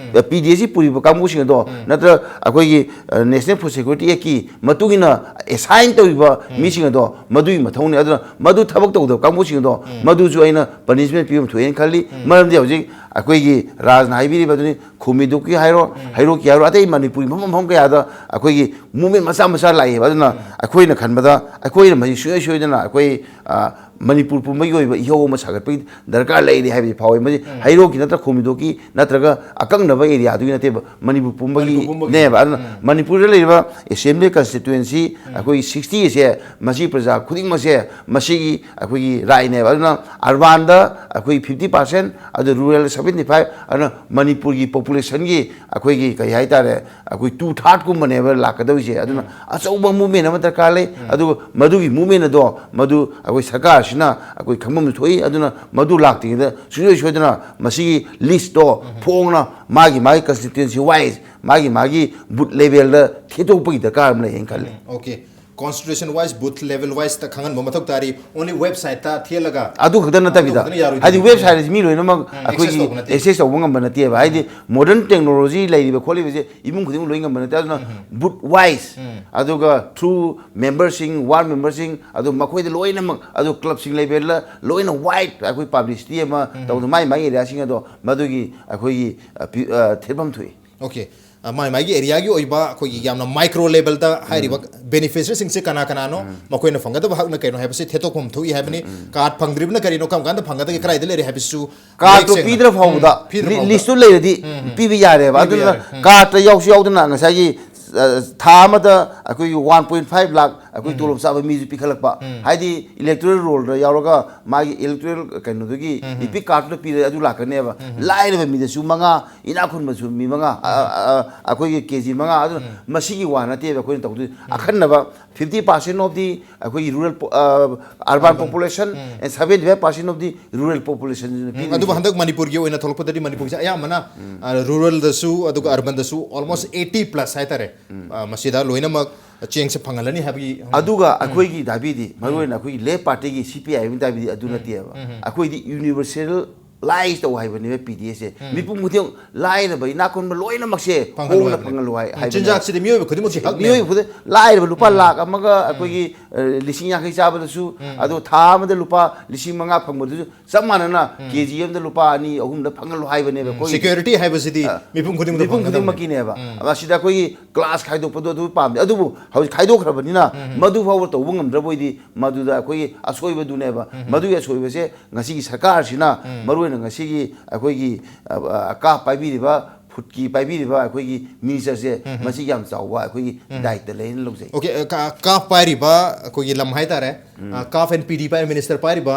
ꯄꯤ ꯗꯤ ꯑꯦꯁꯀꯤ ꯄꯨꯔꯤꯕ ꯀꯥꯡꯕꯨꯁꯤꯡ ꯑꯗꯣ, ꯅꯠꯇ꯭ꯔ ꯑꯩꯈꯣꯏꯒꯤ, ꯑ, ꯅꯦꯁꯅꯦꯜ ꯐꯨꯗ ꯁꯦꯀ꯭ꯌꯨꯔꯤꯇꯤ ꯑꯦꯛꯀꯤ ꯃꯇꯨꯡ ꯏꯟꯅ ꯑꯦꯁꯥꯏꯟ ꯇꯧꯔꯤꯕ ꯃꯤꯁꯤꯡ ꯑꯗꯣ, ꯃꯗꯨꯒꯤ ꯃꯊꯧꯅꯤ꯫ ꯑꯗꯨꯅ ꯃꯗꯨ ꯊꯕꯛ ꯇꯧꯗꯕ ꯀꯥꯡꯕꯨꯁꯤꯡ ꯑꯗꯣ, ꯃꯗꯨꯁꯨ ꯑꯩꯅ ꯄꯅꯤꯁꯃꯦꯟ ꯄꯤꯕ ꯑꯃ ꯊꯣꯛꯑꯦꯅ ꯈꯜꯂꯤ꯫ ꯃꯔꯝꯗꯤ ꯍꯧꯖꯤꯛ ꯑꯩꯈꯣꯏꯒꯤ ꯔꯥꯖꯅ ꯍꯥꯏꯕꯤꯔꯤꯕ ꯑꯗꯨꯅꯤ, ꯈꯨꯃꯤꯗꯨꯀꯤ ꯍꯥꯏꯔꯣ, ꯍꯩꯔꯣꯛꯀꯤ ꯍꯥꯏꯔꯣ, ꯑꯇꯩ ꯃꯅꯤꯄꯨꯔꯒꯤ ꯃꯐꯝ ꯃꯐꯝ ꯀꯌꯥꯗ ꯑꯩꯈꯣꯏꯒꯤ movement ꯃꯆꯥ ꯃꯆꯥ ꯂꯥꯛꯑꯦꯕ꯫ ꯑꯗꯨꯅ ꯑꯩꯈꯣꯏꯅ ꯈꯟꯕꯗ ꯑꯩꯈꯣꯏꯅ ꯃꯁꯤ ꯁꯨꯡꯁꯣꯏ ꯁꯣꯏꯗꯅ ꯑꯩꯈꯣꯏ, ꯑ, ꯃꯅꯤꯄꯨꯔ ꯄꯨꯝꯕꯒꯤ ꯑꯣꯏꯕ ꯏꯍꯧ ꯑꯃ ꯁꯥꯒꯠꯄꯒꯤ ꯗꯔꯀꯥꯔ ꯂꯩꯔꯤ ꯍꯥꯏꯕꯁꯤ ꯐꯥꯎꯏ꯫ ꯃꯁꯤ ꯍꯩꯔꯣꯛꯀꯤ ꯅꯠꯇ꯭ꯔ ꯈꯨꯃꯤꯗꯣꯛꯀꯤ ꯅꯠꯇ꯭ꯔꯒ ꯑꯀꯛꯅꯕ area ꯗꯨꯒꯤ ꯅꯠꯇꯦꯕ, ꯃꯅꯤꯄꯨꯔ ꯄꯨꯝꯕꯒꯤꯅꯦꯕ꯫ ꯑꯗꯨꯅ ꯃꯅꯤꯄꯨꯔꯗ ꯂꯩꯔꯤꯕ assembly constituency ꯑꯩꯈꯣꯏꯒꯤ sixty ꯑꯁꯦ, ꯃꯁꯤ ꯄ꯭ꯔꯖꯥ ꯈꯨꯗꯤꯡꯃꯛꯁꯦ ꯃꯁꯤꯒꯤ ꯑꯩꯈꯣꯏꯒꯤ right ꯅꯦꯕ꯫ ꯑꯗꯨꯅ urban ꯗ ꯑꯩꯈꯣꯏ fifty percent, ꯑꯗꯨ rural seventy five, ꯑꯗꯨꯅ ꯃꯅꯤꯄꯨꯔꯒꯤ population ꯒꯤ ꯑꯩꯈꯣꯏꯒꯤ ꯀꯩ ꯍꯥꯏꯇꯥꯔꯦ, ꯑꯩꯈꯣꯏ two third ꯀꯨꯝꯕꯅꯦꯕ ꯂꯥꯛꯀꯗꯧꯔꯤꯁꯦ꯫ ꯑꯗꯨꯅ ꯑꯆꯧꯕ movement ꯑꯃ ꯗꯔꯀꯥꯔ ꯂꯩ꯫ ꯑꯗꯨꯒ ꯃꯗꯨꯒꯤ movement ꯑꯗꯣ ꯃꯗꯨ ꯑꯩꯈꯣꯏ ꯁꯔꯀꯥꯔꯁꯤꯅ ꯑꯩꯈꯣꯏ ꯈꯪꯐꯝꯁꯨ ꯊꯣꯛꯏ꯫ ꯑꯗꯨꯅ ꯃꯗꯨ ꯂꯥꯛꯇ꯭ꯔꯤꯉꯩꯗ ꯁꯨꯡꯁꯣꯏ ꯁꯣꯏꯗꯅ ꯃꯁꯤꯒꯤ list ꯇꯣ ꯐꯣꯡꯅ ꯃꯥꯒꯤ ꯃꯥꯒꯤ constituency wise, ꯃꯥꯒꯤ ꯃꯥꯒꯤ booth level ꯗ ꯊꯦꯠꯇꯣꯛꯄꯒꯤ ꯗꯔꯀꯥꯔ ꯑꯃ ꯂꯩ ꯍꯥꯏꯅ ꯈꯜꯂꯤ꯫ Okay, constituency wise, booth level wise ꯇ ꯈꯪꯍꯟꯕ ꯃꯊꯧ ꯇꯥꯔꯤ꯫ Only website ꯇ ꯊꯦꯠꯂꯒ ꯑꯗꯨ ꯈꯛꯇ ꯅꯠꯇꯕꯤꯗ, ꯑꯗꯨ ꯈꯛꯇꯅ ꯌꯥꯔꯣꯏꯗꯣꯏꯅꯤ꯫ ꯍꯥꯏꯗꯤ website ꯍꯥꯏꯁꯤ ꯃꯤ ꯂꯣꯏꯅꯃꯛ ꯎꯝ, access ꯑꯩꯈꯣꯏꯒꯤ ꯇꯧꯕ ꯅꯠꯇꯦ꯫ Access ꯇꯧꯕ ꯉꯝꯕ ꯅꯠꯇꯦꯕ꯫ ꯍꯥꯏꯗꯤ modern technology ꯂꯩꯔꯤꯕ ꯈꯣꯠꯂꯤꯕꯁꯦ ꯏꯃꯨꯡ ꯈꯨꯗꯤꯡꯃꯛ ꯂꯣꯏ ꯉꯝꯕ ꯅꯠꯇꯦ꯫ ꯑꯗꯨꯅ booth wise, ꯑꯗꯨꯒ through member ꯁꯤꯡ, ward member ꯁꯤꯡ, ꯑꯗꯨ ꯃꯈꯣꯏꯗ ꯂꯣꯏꯅꯃꯛ, ꯑꯗꯨ club ꯁꯤꯡ level ꯗ ꯂꯣꯏꯅ wide ꯑꯩꯈꯣꯏ publicity ꯑꯃ ꯇꯧꯗꯅ ꯃꯥꯏ ꯃꯥꯏ area ꯁꯤꯡ ꯑꯗꯣ ꯃꯗꯨꯒꯤ ꯑꯩꯈꯣꯏꯒꯤ, ꯑ, ꯄꯤ-, ꯑ, ꯊꯦꯠꯐꯝ ꯊꯣꯛꯏ꯫ Okay, ꯑ, ꯃꯥꯏ ꯃꯥꯏꯒꯤ area ꯒꯤ ꯑꯣꯏꯕ ꯑꯩꯈꯣꯏꯒꯤ ꯌꯥꯝꯅ micro level ꯗ ꯍꯥꯏꯔꯤꯕ beneficiary ꯁꯤꯡꯁꯦ ꯀꯅꯥ ꯀꯅꯥꯅꯣ, ꯃꯈꯣꯏꯅ ꯐꯪꯒꯗꯕ ꯍꯛꯅ ꯀꯩꯅꯣ ꯍꯥꯏꯕꯁꯤ ꯊꯦꯠꯇꯣꯛꯐꯝ ꯊꯣꯛꯏ ꯍꯥꯏꯕꯅꯤ꯫ Card ꯐꯪꯗ꯭ꯔꯤꯕꯅ ꯀꯔꯤꯅꯣ, ꯀꯔꯝ ꯀꯥꯟꯗ ꯐꯪꯒꯗꯒꯦ, ꯀꯗꯥꯏꯗ ꯂꯩꯔꯦ ꯍꯥꯏꯕꯁꯤꯁꯨ Card ꯇꯣ ꯃꯌꯦꯛ ꯁꯦꯡꯅ ꯄꯤꯗ꯭ꯔ ꯐꯥꯎꯕꯗ, ꯄꯤꯗ꯭ꯔ li-, ꯐꯥꯎꯕꯗ꯫ list ꯇꯨ ꯂꯩꯔꯗꯤ ꯄꯤꯕ ꯌꯥꯔꯦꯕ꯫ ꯄꯤꯕ ꯑꯗꯨꯅ ꯌꯥꯔꯦ꯫ card ꯇ ꯌꯥꯎꯁꯨ ꯌꯥꯎꯗꯅ ꯉꯁꯥꯏꯒꯤ, ꯑ, ꯊꯥ ꯑꯃꯗ ꯑꯩꯈꯣꯏꯒꯤ one point five lakh ꯑꯩꯈꯣꯏ ꯇꯣꯂꯣꯞ ꯆꯥꯕ ꯃꯤꯁꯨ ꯄꯤꯈꯠꯂꯛꯄ꯫ ꯍꯥꯏꯗꯤ electoral roll ꯗ ꯌꯥꯎꯔꯒ ꯃꯥꯒꯤ electoral ꯀꯩꯅꯣꯗꯨꯒꯤ EPIC card ꯇꯨꯗ ꯄꯤꯔꯦ, ꯑꯗꯨ ꯂꯥꯛꯀꯅꯦꯕ꯫ ꯂꯥꯏꯔꯕ ꯃꯤꯗꯁꯨ ꯃꯉꯥ, ꯏꯅꯥꯛ ꯈꯨꯟꯕꯁꯨ ꯃꯤ ꯃꯉꯥ, ꯑ, ꯑ, ꯑ, ꯑꯩꯈꯣꯏꯒꯤ KG ꯃꯉꯥ, ꯑꯗꯨꯅ ꯃꯁꯤꯒꯤ ꯋꯥ ꯅꯠꯇꯦꯕ ꯑꯩꯈꯣꯏꯅ ꯇꯧꯗꯣꯏ꯫ ꯑꯈꯟꯅꯕ fifty percent of the ꯑꯩꯈꯣꯏꯒꯤ rural po-, ꯑ, urban population and seventy five percent of the rural population ꯁꯤꯅ ꯄꯤꯗꯣꯏꯁꯦ꯫ ꯑꯗꯨꯕꯨ ꯍꯟꯗꯛ ꯃꯅꯤꯄꯨꯔꯒꯤ ꯑꯣꯏꯅ ꯊꯣꯛꯂꯛꯄꯗꯗꯤ ꯃꯅꯤꯄꯨꯔꯁꯦ ꯑꯌꯥꯝꯕꯅ, ꯑ, rural ꯗꯁꯨ ꯑꯗꯨꯒ urban ꯗꯁꯨ almost eighty plus ꯍꯥꯏꯇꯥꯔꯦ, ꯑ, ꯃꯁꯤꯗ ꯂꯣꯏꯅꯃꯛ ꯆꯦꯡꯁꯦ ꯐꯪꯍꯜꯂꯅꯤ ꯍꯥꯏꯕꯒꯤ ꯍꯧꯅ- ꯑꯗꯨꯒ ꯑꯩꯈꯣꯏꯒꯤ ꯗꯥꯕꯤꯗꯤ ꯃꯔꯨꯑꯣꯏꯅ ꯑꯩꯈꯣꯏꯒꯤ left party ꯒꯤ CPIM ꯗꯥꯕꯤꯗꯤ ꯑꯗꯨ ꯅꯠꯇꯦꯕ꯫ ꯑꯩꯈꯣꯏꯗꯤ universalize ꯇꯧ ꯍꯥꯏꯕꯅꯦꯕ PDS ꯁꯦ꯫ ꯃꯤꯄꯨꯝ ꯈꯨꯗꯤꯡꯃꯛ, ꯂꯥꯏꯔꯕ ꯏꯅꯥꯛ ꯈꯨꯟꯕ ꯂꯣꯏꯅꯃꯛꯁꯦ ꯐꯪꯍꯜꯂꯨ ꯍꯣꯡꯅ ꯍꯥꯏꯕꯅꯦ꯫ ꯐꯪꯍꯜꯂꯨ ꯍꯥꯏ-, ꯍꯥꯏꯕꯅꯦ꯫ ꯆꯤꯟꯖꯥꯛꯁꯤꯗꯤ ꯃꯤꯑꯣꯏꯕ ꯈꯨꯗꯤꯡꯃꯛꯀꯤ ꯍꯛꯅꯦ꯫ ꯃꯤꯑꯣꯏꯕ ꯈꯨꯗꯤꯡ, ꯂꯥꯏꯔꯕ ꯂꯨꯄꯥ ꯂꯥꯛ ꯑꯃꯒ ꯑꯩꯈꯣꯏꯒꯤ ꯑ, ꯂꯤꯁꯤꯡ ꯌꯥꯡꯈꯩ ꯆꯥꯕꯗꯁꯨ, ꯑꯗꯣ ꯊꯥ ꯑꯃꯗ ꯂꯨꯄꯥ ꯂꯤꯁꯤꯡ ꯃꯉꯥ ꯐꯪꯕꯗꯨꯁꯨ ꯆꯞ ꯃꯥꯟꯅꯅ ꯀꯦ ꯖꯤ ꯑꯃꯗ ꯂꯨꯄꯥ ꯑꯅꯤ ꯑꯍꯨꯝꯗ ꯐꯪꯍꯜꯂꯨ ꯍꯥꯏꯕꯅꯦꯕ ꯑꯩꯈꯣꯏꯒꯤ꯫ ꯁꯦꯀ꯭ꯌꯨꯔꯤꯇꯤ ꯍꯥꯏꯕꯁꯤꯗꯤ ꯃꯤꯄꯨꯝ ꯈꯨꯗꯤꯡꯃꯛꯇ ꯃꯤꯄꯨꯝ ꯐꯪꯒꯗꯕꯅꯤ꯫ ꯈꯨꯗꯤꯡꯃꯛꯀꯤꯅꯦꯕ꯫ ꯃꯁꯤꯗ ꯑꯩꯈꯣꯏꯒꯤ ꯀ꯭ꯂꯥꯁ ꯈꯥꯏꯗꯣꯛꯄꯗꯣ ꯑꯗꯨ ꯄꯥꯝꯗꯦ꯫ ꯑꯗꯨꯕꯨ ꯍꯧꯖꯤꯛ ꯈꯥꯏꯗꯣꯛꯈ꯭ꯔꯕꯅꯤꯅ ꯃꯗꯨ ꯐꯥꯎꯕ ꯇꯧꯕ ꯉꯝꯗ꯭ꯔꯕ ꯑꯣꯏꯗꯤ ꯃꯗꯨꯗ ꯑꯩꯈꯣꯏꯒꯤ ꯑꯁꯣꯏꯕꯗꯨꯅꯦꯕ꯫ ꯃꯗꯨꯒꯤ ꯑꯁꯣꯏꯕꯁꯦ ꯉꯁꯤꯒꯤ ꯁꯔꯀꯥꯔꯁꯤꯅ, ꯃꯔꯨꯑꯣꯏꯅ ꯉꯁꯤꯒꯤ ꯑꯩꯈꯣꯏꯒꯤ, ꯑ, ꯑ, ꯀꯥꯞ ꯄꯥꯏꯕꯤꯔꯤꯕ, ꯐꯨꯠꯀꯤ ꯄꯥꯏꯕꯤꯔꯤꯕ ꯑꯩꯈꯣꯏꯒꯤ ꯃꯤꯅꯤꯁꯇꯔꯁꯦ, ꯃꯁꯤ ꯌꯥꯝ ꯆꯥꯎꯕ ꯑꯩꯈꯣꯏꯒꯤ ꯗꯥꯏꯇ ꯂꯩꯅ ꯂꯧꯖꯩ꯫ ꯑꯣꯀꯦ, ꯑ, ꯀꯥ-, ꯀꯥꯞ ꯄꯥꯏꯔꯤꯕ ꯑꯩꯈꯣꯏꯒꯤ ꯂꯝ ꯍꯥꯏꯇꯥꯔꯦ, ꯑ, ꯀꯥꯞ ꯑꯦꯟ ꯄꯤ ꯗꯤ ꯄꯥꯏꯕ ꯃꯤꯅꯤꯁꯇꯔ ꯄꯥꯏꯔꯤꯕ,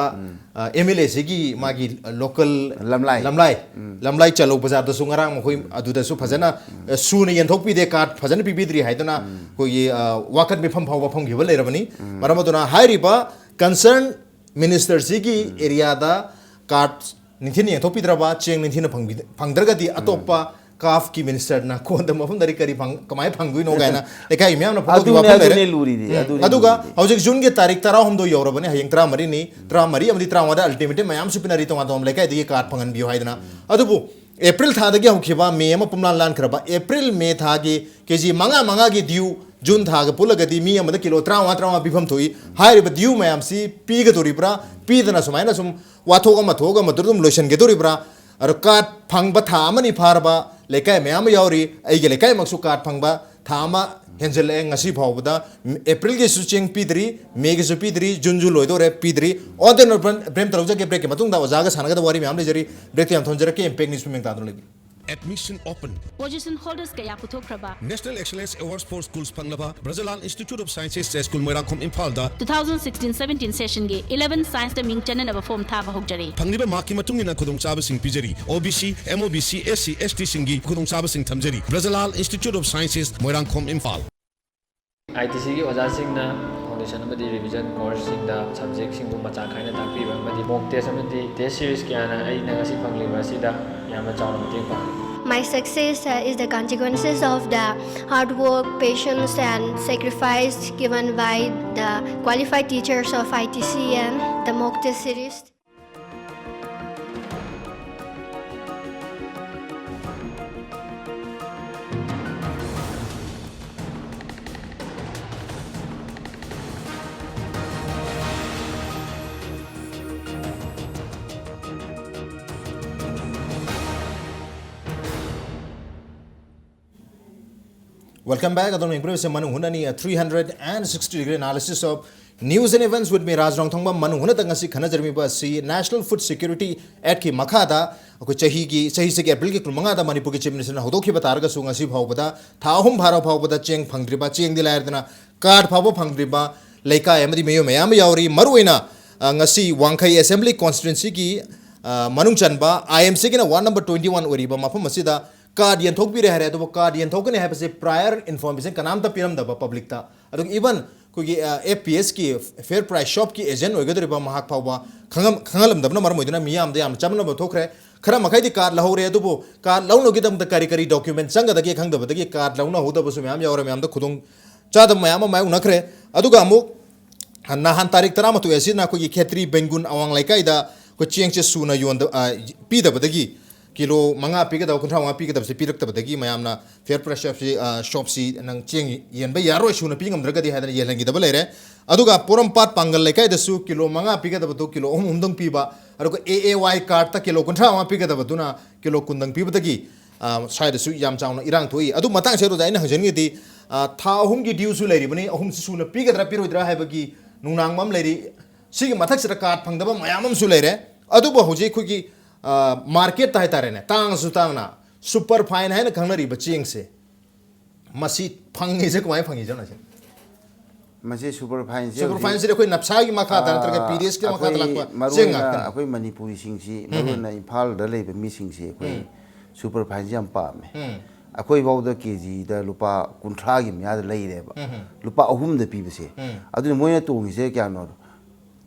ꯑ, ꯑꯦꯝ ꯑꯦꯜ ꯑꯦꯁꯤꯒꯤ ꯃꯥꯒꯤ ꯂꯣꯀꯦꯜ ꯂꯝꯂꯥꯏ꯫ ꯂꯝꯂꯥꯏ, ꯂꯝꯂꯥꯏ ꯆꯂꯧ ꯕꯖꯥꯔꯗꯁꯨ ꯉꯔꯥꯡ ꯃꯈꯣꯏ ꯑꯗꯨꯗꯁꯨ ꯐꯖꯅ, ꯑ, ꯁꯨꯅ ꯌꯦꯟꯊꯣꯛꯄꯤꯗꯦ, ꯀꯥꯔꯗ ꯐꯖꯅ ꯄꯤꯕꯤꯗ꯭ꯔꯤ ꯍꯥꯏꯗꯨꯅ ꯑꯩꯈꯣꯏꯒꯤ, ꯑ, ꯋꯥꯀꯠ ꯃꯤꯐꯝ ꯐꯥꯎꯕ ꯐꯝꯈꯤꯕ ꯂꯩꯔꯕꯅꯤ꯫ ꯃꯔꯝ ꯑꯗꯨꯅ ꯍꯥꯏꯔꯤꯕ ꯀꯟꯁꯔꯟ ꯃꯤꯅꯤꯁꯇꯔꯁꯤꯒꯤ ꯑꯦꯔꯤꯌꯥꯗ ꯀꯥꯔꯗ ꯅꯤꯡꯊꯤꯅ ꯌꯦꯡꯊꯣꯛꯄꯤꯗ꯭ꯔꯕ, ꯆꯦꯡ ꯅꯤꯡꯊꯤꯅ ꯐꯪꯕꯤ-, ꯐꯪꯗ꯭ꯔꯒꯗꯤ ꯑꯇꯣꯞꯄ ꯀꯥꯐꯀꯤ ꯃꯤꯅꯤꯁꯇꯔꯅ ꯀꯣꯟꯗ ꯃꯐꯝꯗꯗꯤ ꯀꯔꯤ ꯐꯪ-, ꯀꯃꯥꯏꯅ ꯐꯪꯗꯣꯏꯅꯣ ꯀꯥꯏꯅ ꯂꯩꯀꯥꯏꯒꯤ ꯃꯤꯌꯥꯝꯅ ꯐꯣꯡꯗꯣꯛꯈꯤꯕ ꯑꯗꯨꯅꯦ, ꯋꯥꯐꯝ ꯂꯩꯔꯦ꯫ ꯑꯗꯨꯅꯦ ꯂꯨꯔꯤꯗꯤ, ꯎꯝ, ꯑꯗꯨꯅꯦ ꯑꯗꯨꯒ ꯂꯨꯔꯤꯗꯤ꯫ ꯍꯧꯖꯤꯛ ꯖꯨꯟꯒꯤ ꯇꯥꯔꯤꯛ ꯇꯔꯥꯍꯨꯝꯗꯣꯏ ꯌꯧꯔꯕꯅꯤ, ꯍꯌꯦꯡ ꯇꯔꯥꯃꯔꯤꯅꯤ, ꯇꯔꯥꯃꯔꯤ ꯑꯃꯗꯤ ꯇꯔꯥꯃꯉꯥꯗ ꯑꯜꯇꯤꯃꯦꯇꯝ ꯃꯌꯥꯝꯁꯨ ꯄꯤꯅꯔꯤ, ꯇꯣꯉꯥꯟ ꯇꯣꯉꯥꯟꯕ ꯂꯩꯀꯥꯏꯗꯒꯤ ꯀꯥꯔꯗ ꯐꯪꯍꯟꯕꯤꯌꯨ ꯍꯥꯏꯗꯅ꯫ ꯑꯗꯨꯕꯨ ꯑꯦꯄ꯭ꯔꯤꯜ ꯊꯥꯗꯒꯤ ꯍꯧꯈꯤꯕ ꯃꯦ ꯑꯃ ꯄꯨꯝꯂꯥꯟ ꯂꯥꯟꯈ꯭ꯔꯕ ꯑꯦꯄ꯭ꯔꯤꯜ ꯃꯦ ꯊꯥꯒꯤ ꯀꯦ ꯖꯤ ꯃꯉꯥ ꯃꯉꯥꯒꯤ ꯗ꯭ꯌꯨ ꯖꯨꯟ ꯊꯥꯒ ꯄꯨꯜꯂꯒꯗꯤ ꯃꯤ ꯑꯃꯗ ꯀꯤꯂꯣ ꯇꯔꯥꯃꯉꯥ ꯇꯔꯥꯃꯉꯥ ꯄꯤꯐꯝ ꯊꯣꯛꯏ꯫ ꯍꯥꯏꯔꯤꯕ ꯗ꯭ꯌꯨ ꯃꯌꯥꯝꯁꯤ ꯄꯤꯒꯗꯣꯔꯤꯕ꯭ꯔꯥ, ꯄꯤꯗꯅ ꯁꯨꯃꯥꯏꯅ ꯁꯨꯝ ꯋꯥꯊꯣꯛ ꯑꯃ ꯊꯣꯛꯑꯒ ꯃꯗꯨꯗ ꯑꯗꯨꯝ ꯂꯣꯏꯁꯤꯟꯒꯗꯣꯔꯤꯕ꯭ꯔꯥ? ꯑꯗꯣ ꯀꯥꯔꯗ ꯐꯪꯕ ꯊꯥ ꯑꯃꯅꯤ ꯐꯥꯔꯕ ꯂꯩꯀꯥꯏ ꯃꯌꯥꯝ ꯑꯃ ꯌꯥꯎꯔꯤ꯫ ꯑꯩꯒꯤ ꯂꯩꯀꯥꯏꯃꯛꯁꯨ ꯀꯥꯔꯗ ꯐꯪꯕ ꯊꯥ ꯑꯃ ꯍꯦꯟꯖꯜꯂꯛꯑꯦ꯫ ꯉꯁꯤ ꯐꯥꯎꯕꯗ ꯑꯦꯄ꯭ꯔꯤꯜꯒꯤꯁꯨ ꯆꯦꯡ ꯄꯤꯗ꯭ꯔꯤ, ꯃꯦꯒꯤꯁꯨ ꯄꯤꯗ꯭ꯔꯤ, ꯖꯨꯟꯁꯨ ꯂꯣꯏꯗꯧꯔꯦ, ꯄꯤꯗ꯭ꯔꯤ꯫ ꯑꯣꯟ ꯗ ꯅꯣꯠ ꯕ꯭ꯔꯦꯝ ꯇꯧꯖꯒꯦ, ꯕ꯭ꯔꯦꯛꯀꯤ ꯃꯇꯨꯡꯗ ꯑꯣꯖꯥꯒ ꯁꯥꯟꯅꯒꯗꯕ ꯋꯥꯔꯤ ꯃꯌꯥꯝ ꯂꯩꯖꯔꯤ꯫ ꯕ꯭ꯔꯦꯛꯇ ꯌꯥꯝ ꯊꯣꯟꯖꯔꯛꯀꯦ꯫ ꯏꯝꯄꯦꯛ ꯅ꯭ꯌꯨꯁ ꯃꯤꯡ ꯇꯥꯗꯨꯅ ꯂꯩꯕꯤꯌꯨ꯫ Admission open. Position holders ꯀꯌꯥ ꯄꯨꯊꯣꯛꯈ꯭ꯔꯕ? National Excellence Awards for Schools ꯐꯪꯂꯕ ꯕ꯭ꯔꯖꯂꯥꯜ Institute of Sciences, ꯖꯌꯁ꯭ꯀꯨꯜ, ꯃꯣꯏꯔꯥꯡꯈꯣꯝ, ꯏꯝꯐꯥꯜꯗ two thousand sixteen seventeen sessionꯒꯤ eleven scienceꯇ ꯃꯤꯡ ꯆꯟꯅꯅꯕ ꯐꯣꯔꯝ ꯊꯥꯕ ꯍꯧꯖꯔꯤ꯫ ꯐꯪꯂꯤꯕ ꯃꯥꯔꯛꯀꯤ ꯃꯇꯨꯡ ꯏꯟꯅ ꯈꯨꯗꯣꯡꯆꯥꯕꯁꯤꯡ ꯄꯤꯖꯔꯤ꯫ ꯑꯣ B C, M O B C, S C, ꯑꯦꯁ ꯇꯤꯁꯤꯡꯒꯤ ꯈꯨꯗꯣꯡꯆꯥꯕꯁꯤꯡ ꯊꯝꯖꯔꯤ꯫ ꯕ꯭ꯔꯖꯂꯥꯜ Institute of Sciences, Moirangkhom, Imphal. I T ꯁꯤꯒꯤ ꯑꯣꯖꯥꯁꯤꯡꯅ ꯐꯥꯎꯟꯗꯦꯁꯟ ꯑꯃꯗꯤ ꯔꯤꯚꯤꯖꯟ ꯀꯣꯔꯁꯁꯤꯡꯗ ꯁꯕꯖꯦꯛꯁꯤꯡꯕꯨ ꯃꯆꯥ ꯈꯥꯏꯅ ꯇꯥꯛꯄꯤꯕ ꯑꯃꯗꯤ ꯃꯣꯛ ꯇꯦꯁ ꯑꯃꯗꯤ ꯇꯦꯁ ꯁꯤꯔꯤꯁ ꯀꯌꯥꯅ ꯑꯩꯅ ꯉꯁꯤ ꯐꯪꯂꯤꯕ ꯑꯁꯤꯗ ꯌꯥꯝꯅ ꯆꯥꯎꯅ ꯃꯇꯦꯡ ꯄꯥꯡꯂꯤ꯫ My success uh, is the consequences of the hard work, patience, and sacrifice given by the qualified teachers of I T C and the mock test series. Welcome back. ꯑꯗꯣꯝꯅ ꯌꯦꯡꯕꯤꯔꯤꯕꯁꯦ ꯃꯅꯨꯡ ꯍꯨꯠꯅꯅꯤ, a three hundred and sixty degree analysis of news and events with me, ꯔꯥꯖ ꯔꯣꯡꯊꯣꯡꯕꯝ꯫ ꯃꯅꯨꯡ ꯍꯨꯠꯅꯗ ꯉꯁꯤ ꯈꯟꯅꯖꯔꯝꯃꯤꯕ ꯑꯁꯤ National Food Security Act ꯀꯤ ꯃꯈꯥꯗ ꯑꯩꯈꯣꯏ ꯆꯍꯤꯒꯤ, ꯆꯍꯤꯁꯤꯒꯤ ꯑꯦꯄ꯭ꯔꯤꯜꯒꯤ ꯀꯨꯟꯃꯉꯥꯗ ꯃꯅꯤꯄꯨꯔꯒꯤ Chief Minister ꯅ ꯍꯧꯗꯣꯛꯈꯤꯕ ꯇꯥꯔꯒꯁꯨ, ꯉꯁꯤ ꯐꯥꯎꯕꯗ, ꯊꯥ ꯑꯍꯨꯝ ꯐꯥꯔ ꯐꯥꯎꯕꯗ ꯆꯦꯡ ꯐꯪꯗ꯭ꯔꯤꯕ, ꯆꯦꯡꯗꯤ ꯂꯥꯏꯔꯗꯅ card ꯐꯥꯎꯕ ꯐꯪꯗ꯭ꯔꯤꯕ ꯂꯩꯀꯥꯏ ꯑꯃꯗꯤ ꯃꯤꯑꯣꯏ ꯃꯌꯥꯝ ꯑꯃ ꯌꯥꯎꯔꯤ꯫ ꯃꯔꯨꯑꯣꯏꯅ, ꯑ, ꯉꯁꯤ ꯋꯥꯡꯈꯩ Assembly Constituency ꯒꯤ, ꯑ, ꯃꯅꯨꯡ ꯆꯟꯕ I M C ꯒꯤꯅ ward number twenty one ꯑꯣꯏꯔꯤꯕ ꯃꯐꯝ ꯑꯁꯤꯗ card ꯌꯦꯟꯊꯣꯛꯄꯤꯔꯦ ꯍꯥꯏꯔꯦ, ꯑꯗꯨꯕꯨ card ꯌꯦꯟꯊꯣꯛꯀꯅꯤ ꯍꯥꯏꯕꯁꯦ prior information ꯀꯅꯥꯝꯇ ꯄꯤꯔꯝꯗꯕ public ꯇ꯫ ꯑꯗꯨꯒ even ꯑꯩꯈꯣꯏꯒꯤ, ꯑ, F P S ꯀꯤ, Fair Price Shop ꯀꯤ agent ꯑꯣꯏꯒꯗꯧꯔꯤꯕ ꯃꯍꯥꯛ ꯐꯥꯎꯕ ꯈꯪꯉꯝ-, ꯈꯪꯍꯜꯂꯝꯗꯕꯅ ꯃꯔꯝ ꯑꯣꯏꯗꯨꯅ ꯃꯤꯌꯥꯝꯗ ꯌꯥꯝꯅ ꯆꯃꯝꯅꯕ ꯊꯣꯛꯈ꯭ꯔꯦ꯫ ꯈꯔ ꯃꯈꯩꯗꯤ card ꯂꯧꯍꯧꯔꯦ, ꯑꯗꯨꯕꯨ card ꯂꯧꯅꯕꯒꯤꯗꯃꯛꯇ ꯀꯔꯤ ꯀꯔꯤ document ꯆꯪꯒꯗꯒꯦ ꯈꯪꯗꯕꯗꯒꯤ card ꯂꯧꯅꯍꯧꯗꯕꯁꯨ ꯃꯌꯥꯝ ꯌꯥꯎꯔꯦ꯫ ꯃꯌꯥꯝꯗ ꯈꯨꯗꯣꯡ ꯆꯥꯗꯕ ꯃꯌꯥꯝ ꯑꯃ ꯃꯥꯌꯣꯛꯅꯈ꯭ꯔꯦ꯫ ꯑꯗꯨꯒ ꯑꯃꯨꯛ ꯅꯍꯥꯟ ꯇꯥꯔꯤꯛ ꯇꯔꯥꯃꯥꯊꯣꯏ ꯑꯁꯤꯅ ꯑꯩꯈꯣꯏꯒꯤ ꯈꯦꯇ꯭ꯔꯤ ꯕꯦꯡꯒꯨꯟ ꯑꯋꯥꯡ ꯂꯩꯀꯥꯏꯗ ꯑꯩꯈꯣꯏ ꯆꯦꯡꯁꯦ ꯁꯨꯅ ꯌꯣꯟꯗ-, ꯑ, ꯄꯤꯗꯕꯗꯒꯤ, ꯀꯤꯂꯣ ꯃꯉꯥ ꯄꯤꯒꯗꯕ ꯀꯨꯟꯊ꯭ꯔꯥ ꯃꯉꯥ ꯄꯤꯒꯗꯕꯁꯦ ꯄꯤꯔꯛꯇꯕꯗꯒꯤ ꯃꯌꯥꯝꯅ Fair Price Shop ꯁꯤ, ꯑ, shop ꯁꯤ ꯅꯪ ꯆꯦꯡ ꯌꯦꯟꯕ ꯌꯥꯔꯣꯏ, ꯁꯨꯅ ꯄꯤ ꯉꯝꯗ꯭ꯔꯒꯗꯤ ꯍꯥꯏꯗꯅ ꯌꯦꯜꯍꯟꯈꯤꯗꯕ ꯂꯩꯔꯦ꯫ ꯑꯗꯨꯒ ꯄꯣꯔꯣꯝꯄꯥꯠ ꯄꯥꯡꯒꯜ ꯂꯩꯀꯥꯏꯗꯁꯨ ꯀꯤꯂꯣ ꯃꯉꯥ ꯄꯤꯒꯗꯕꯗꯨ ꯀꯤꯂꯣ ꯑꯍꯨꯝ ꯑꯍꯨꯝꯗꯪ ꯄꯤꯕ, ꯑꯗꯨꯒ A A Y card ꯇ ꯀꯤꯂꯣ ꯀꯨꯟꯊ꯭ꯔꯥ ꯃꯉꯥ ꯄꯤꯒꯗꯕꯗꯨꯅ ꯀꯤꯂꯣ ꯀꯨꯟꯗꯪ ꯄꯤꯕꯗꯒꯤ, ꯑ, ꯁ꯭ꯋꯥꯏꯗꯁꯨ ꯌꯥꯝ ꯆꯥꯎꯅ ꯏꯔꯥꯡ ꯊꯣꯛꯏ꯫ ꯑꯗꯨ ꯃꯇꯥꯡꯁꯤꯗ ꯑꯩꯅ ꯍꯪꯖꯅꯤꯡꯉꯤꯗꯤ, ꯑ, ꯊꯥ ꯑꯍꯨꯝꯒꯤ due ꯁꯨ ꯂꯩꯔꯤꯕꯅꯤ, ꯑꯍꯨꯝꯁꯤ ꯁꯨꯅ ꯄꯤꯒꯗ꯭ꯔꯥ ꯄꯤꯔꯣꯏꯗ꯭ꯔꯥ ꯍꯥꯏꯕꯒꯤ ꯅꯨꯡꯅꯥꯡꯕ ꯑꯃ ꯂꯩꯔꯤ꯫ ꯁꯤꯒꯤ ꯃꯊꯛꯁꯤꯗ card ꯐꯪꯗꯕ ꯃꯌꯥꯝ ꯑꯃꯁꯨ ꯂꯩꯔꯦ꯫ ꯑꯗꯨꯕꯨ ꯍꯧꯖꯤꯛ ꯑꯩꯈꯣꯏꯒꯤ, ꯑ, market ꯇ ꯍꯥꯏꯇꯥꯔꯦꯅꯦ, ꯇꯥꯡꯉꯁꯨ ꯇꯥꯡꯅ superfine ꯍꯥꯏꯅ ꯈꯪꯅꯔꯤꯕ ꯆꯦꯡꯁꯦ, ꯃꯁꯤ ꯐꯪꯉꯤꯁꯦ ꯀꯃꯥꯏꯅ ꯐꯪꯉꯤꯖꯥꯠꯅꯣ ꯁꯤꯅꯤ? ꯃꯁꯤ superfine ꯁꯦ ꯍꯧꯖꯤꯛ, Superfine ꯁꯤꯗꯤ ꯑꯩꯈꯣꯏ ꯅꯞꯁꯥꯒꯤ ꯃꯈꯥꯗ ꯅꯠꯇ꯭ꯔꯒ ꯑꯥ, P D S ꯀꯤ ꯃꯈꯥꯗ ꯑꯩꯈꯣꯏ ꯂꯥꯛꯄ ꯃꯔꯨ ꯆꯦꯡ ꯑꯣꯏꯅ ꯉꯥꯛꯇꯅꯤ꯫ ꯑꯩꯈꯣꯏ ꯃꯅꯤꯄꯨꯔꯤꯁꯤꯡꯁꯤ, ꯎꯝ꯫ ꯃꯔꯨ ꯑꯣꯏꯅ ꯏꯝꯐꯥꯜꯗ ꯂꯩꯕ ꯃꯤꯁꯤꯡꯁꯤ ꯑꯩꯈꯣꯏ ꯎꯝ꯫ Superfine ꯁꯤ ꯌꯥꯝ ꯄꯥꯝꯃꯦ꯫ ꯎꯝ꯫ ꯑꯩꯈꯣꯏ ꯐꯥꯎꯗ ꯀꯦ ꯖꯤꯗ ꯂꯨꯄꯥ ꯀꯨꯟꯊ꯭ꯔꯥꯒꯤ ꯃꯌꯥꯗ ꯂꯩꯔꯦꯕ꯫ ꯎꯝ꯫ ꯂꯨꯄꯥ ꯑꯍꯨꯝꯗ ꯄꯤꯕꯁꯦ꯫ ꯎꯝ꯫ ꯑꯗꯨꯅ ꯃꯣꯏꯅ ꯇꯣꯡꯉꯤꯁꯦ ꯀꯌꯥꯅꯣ?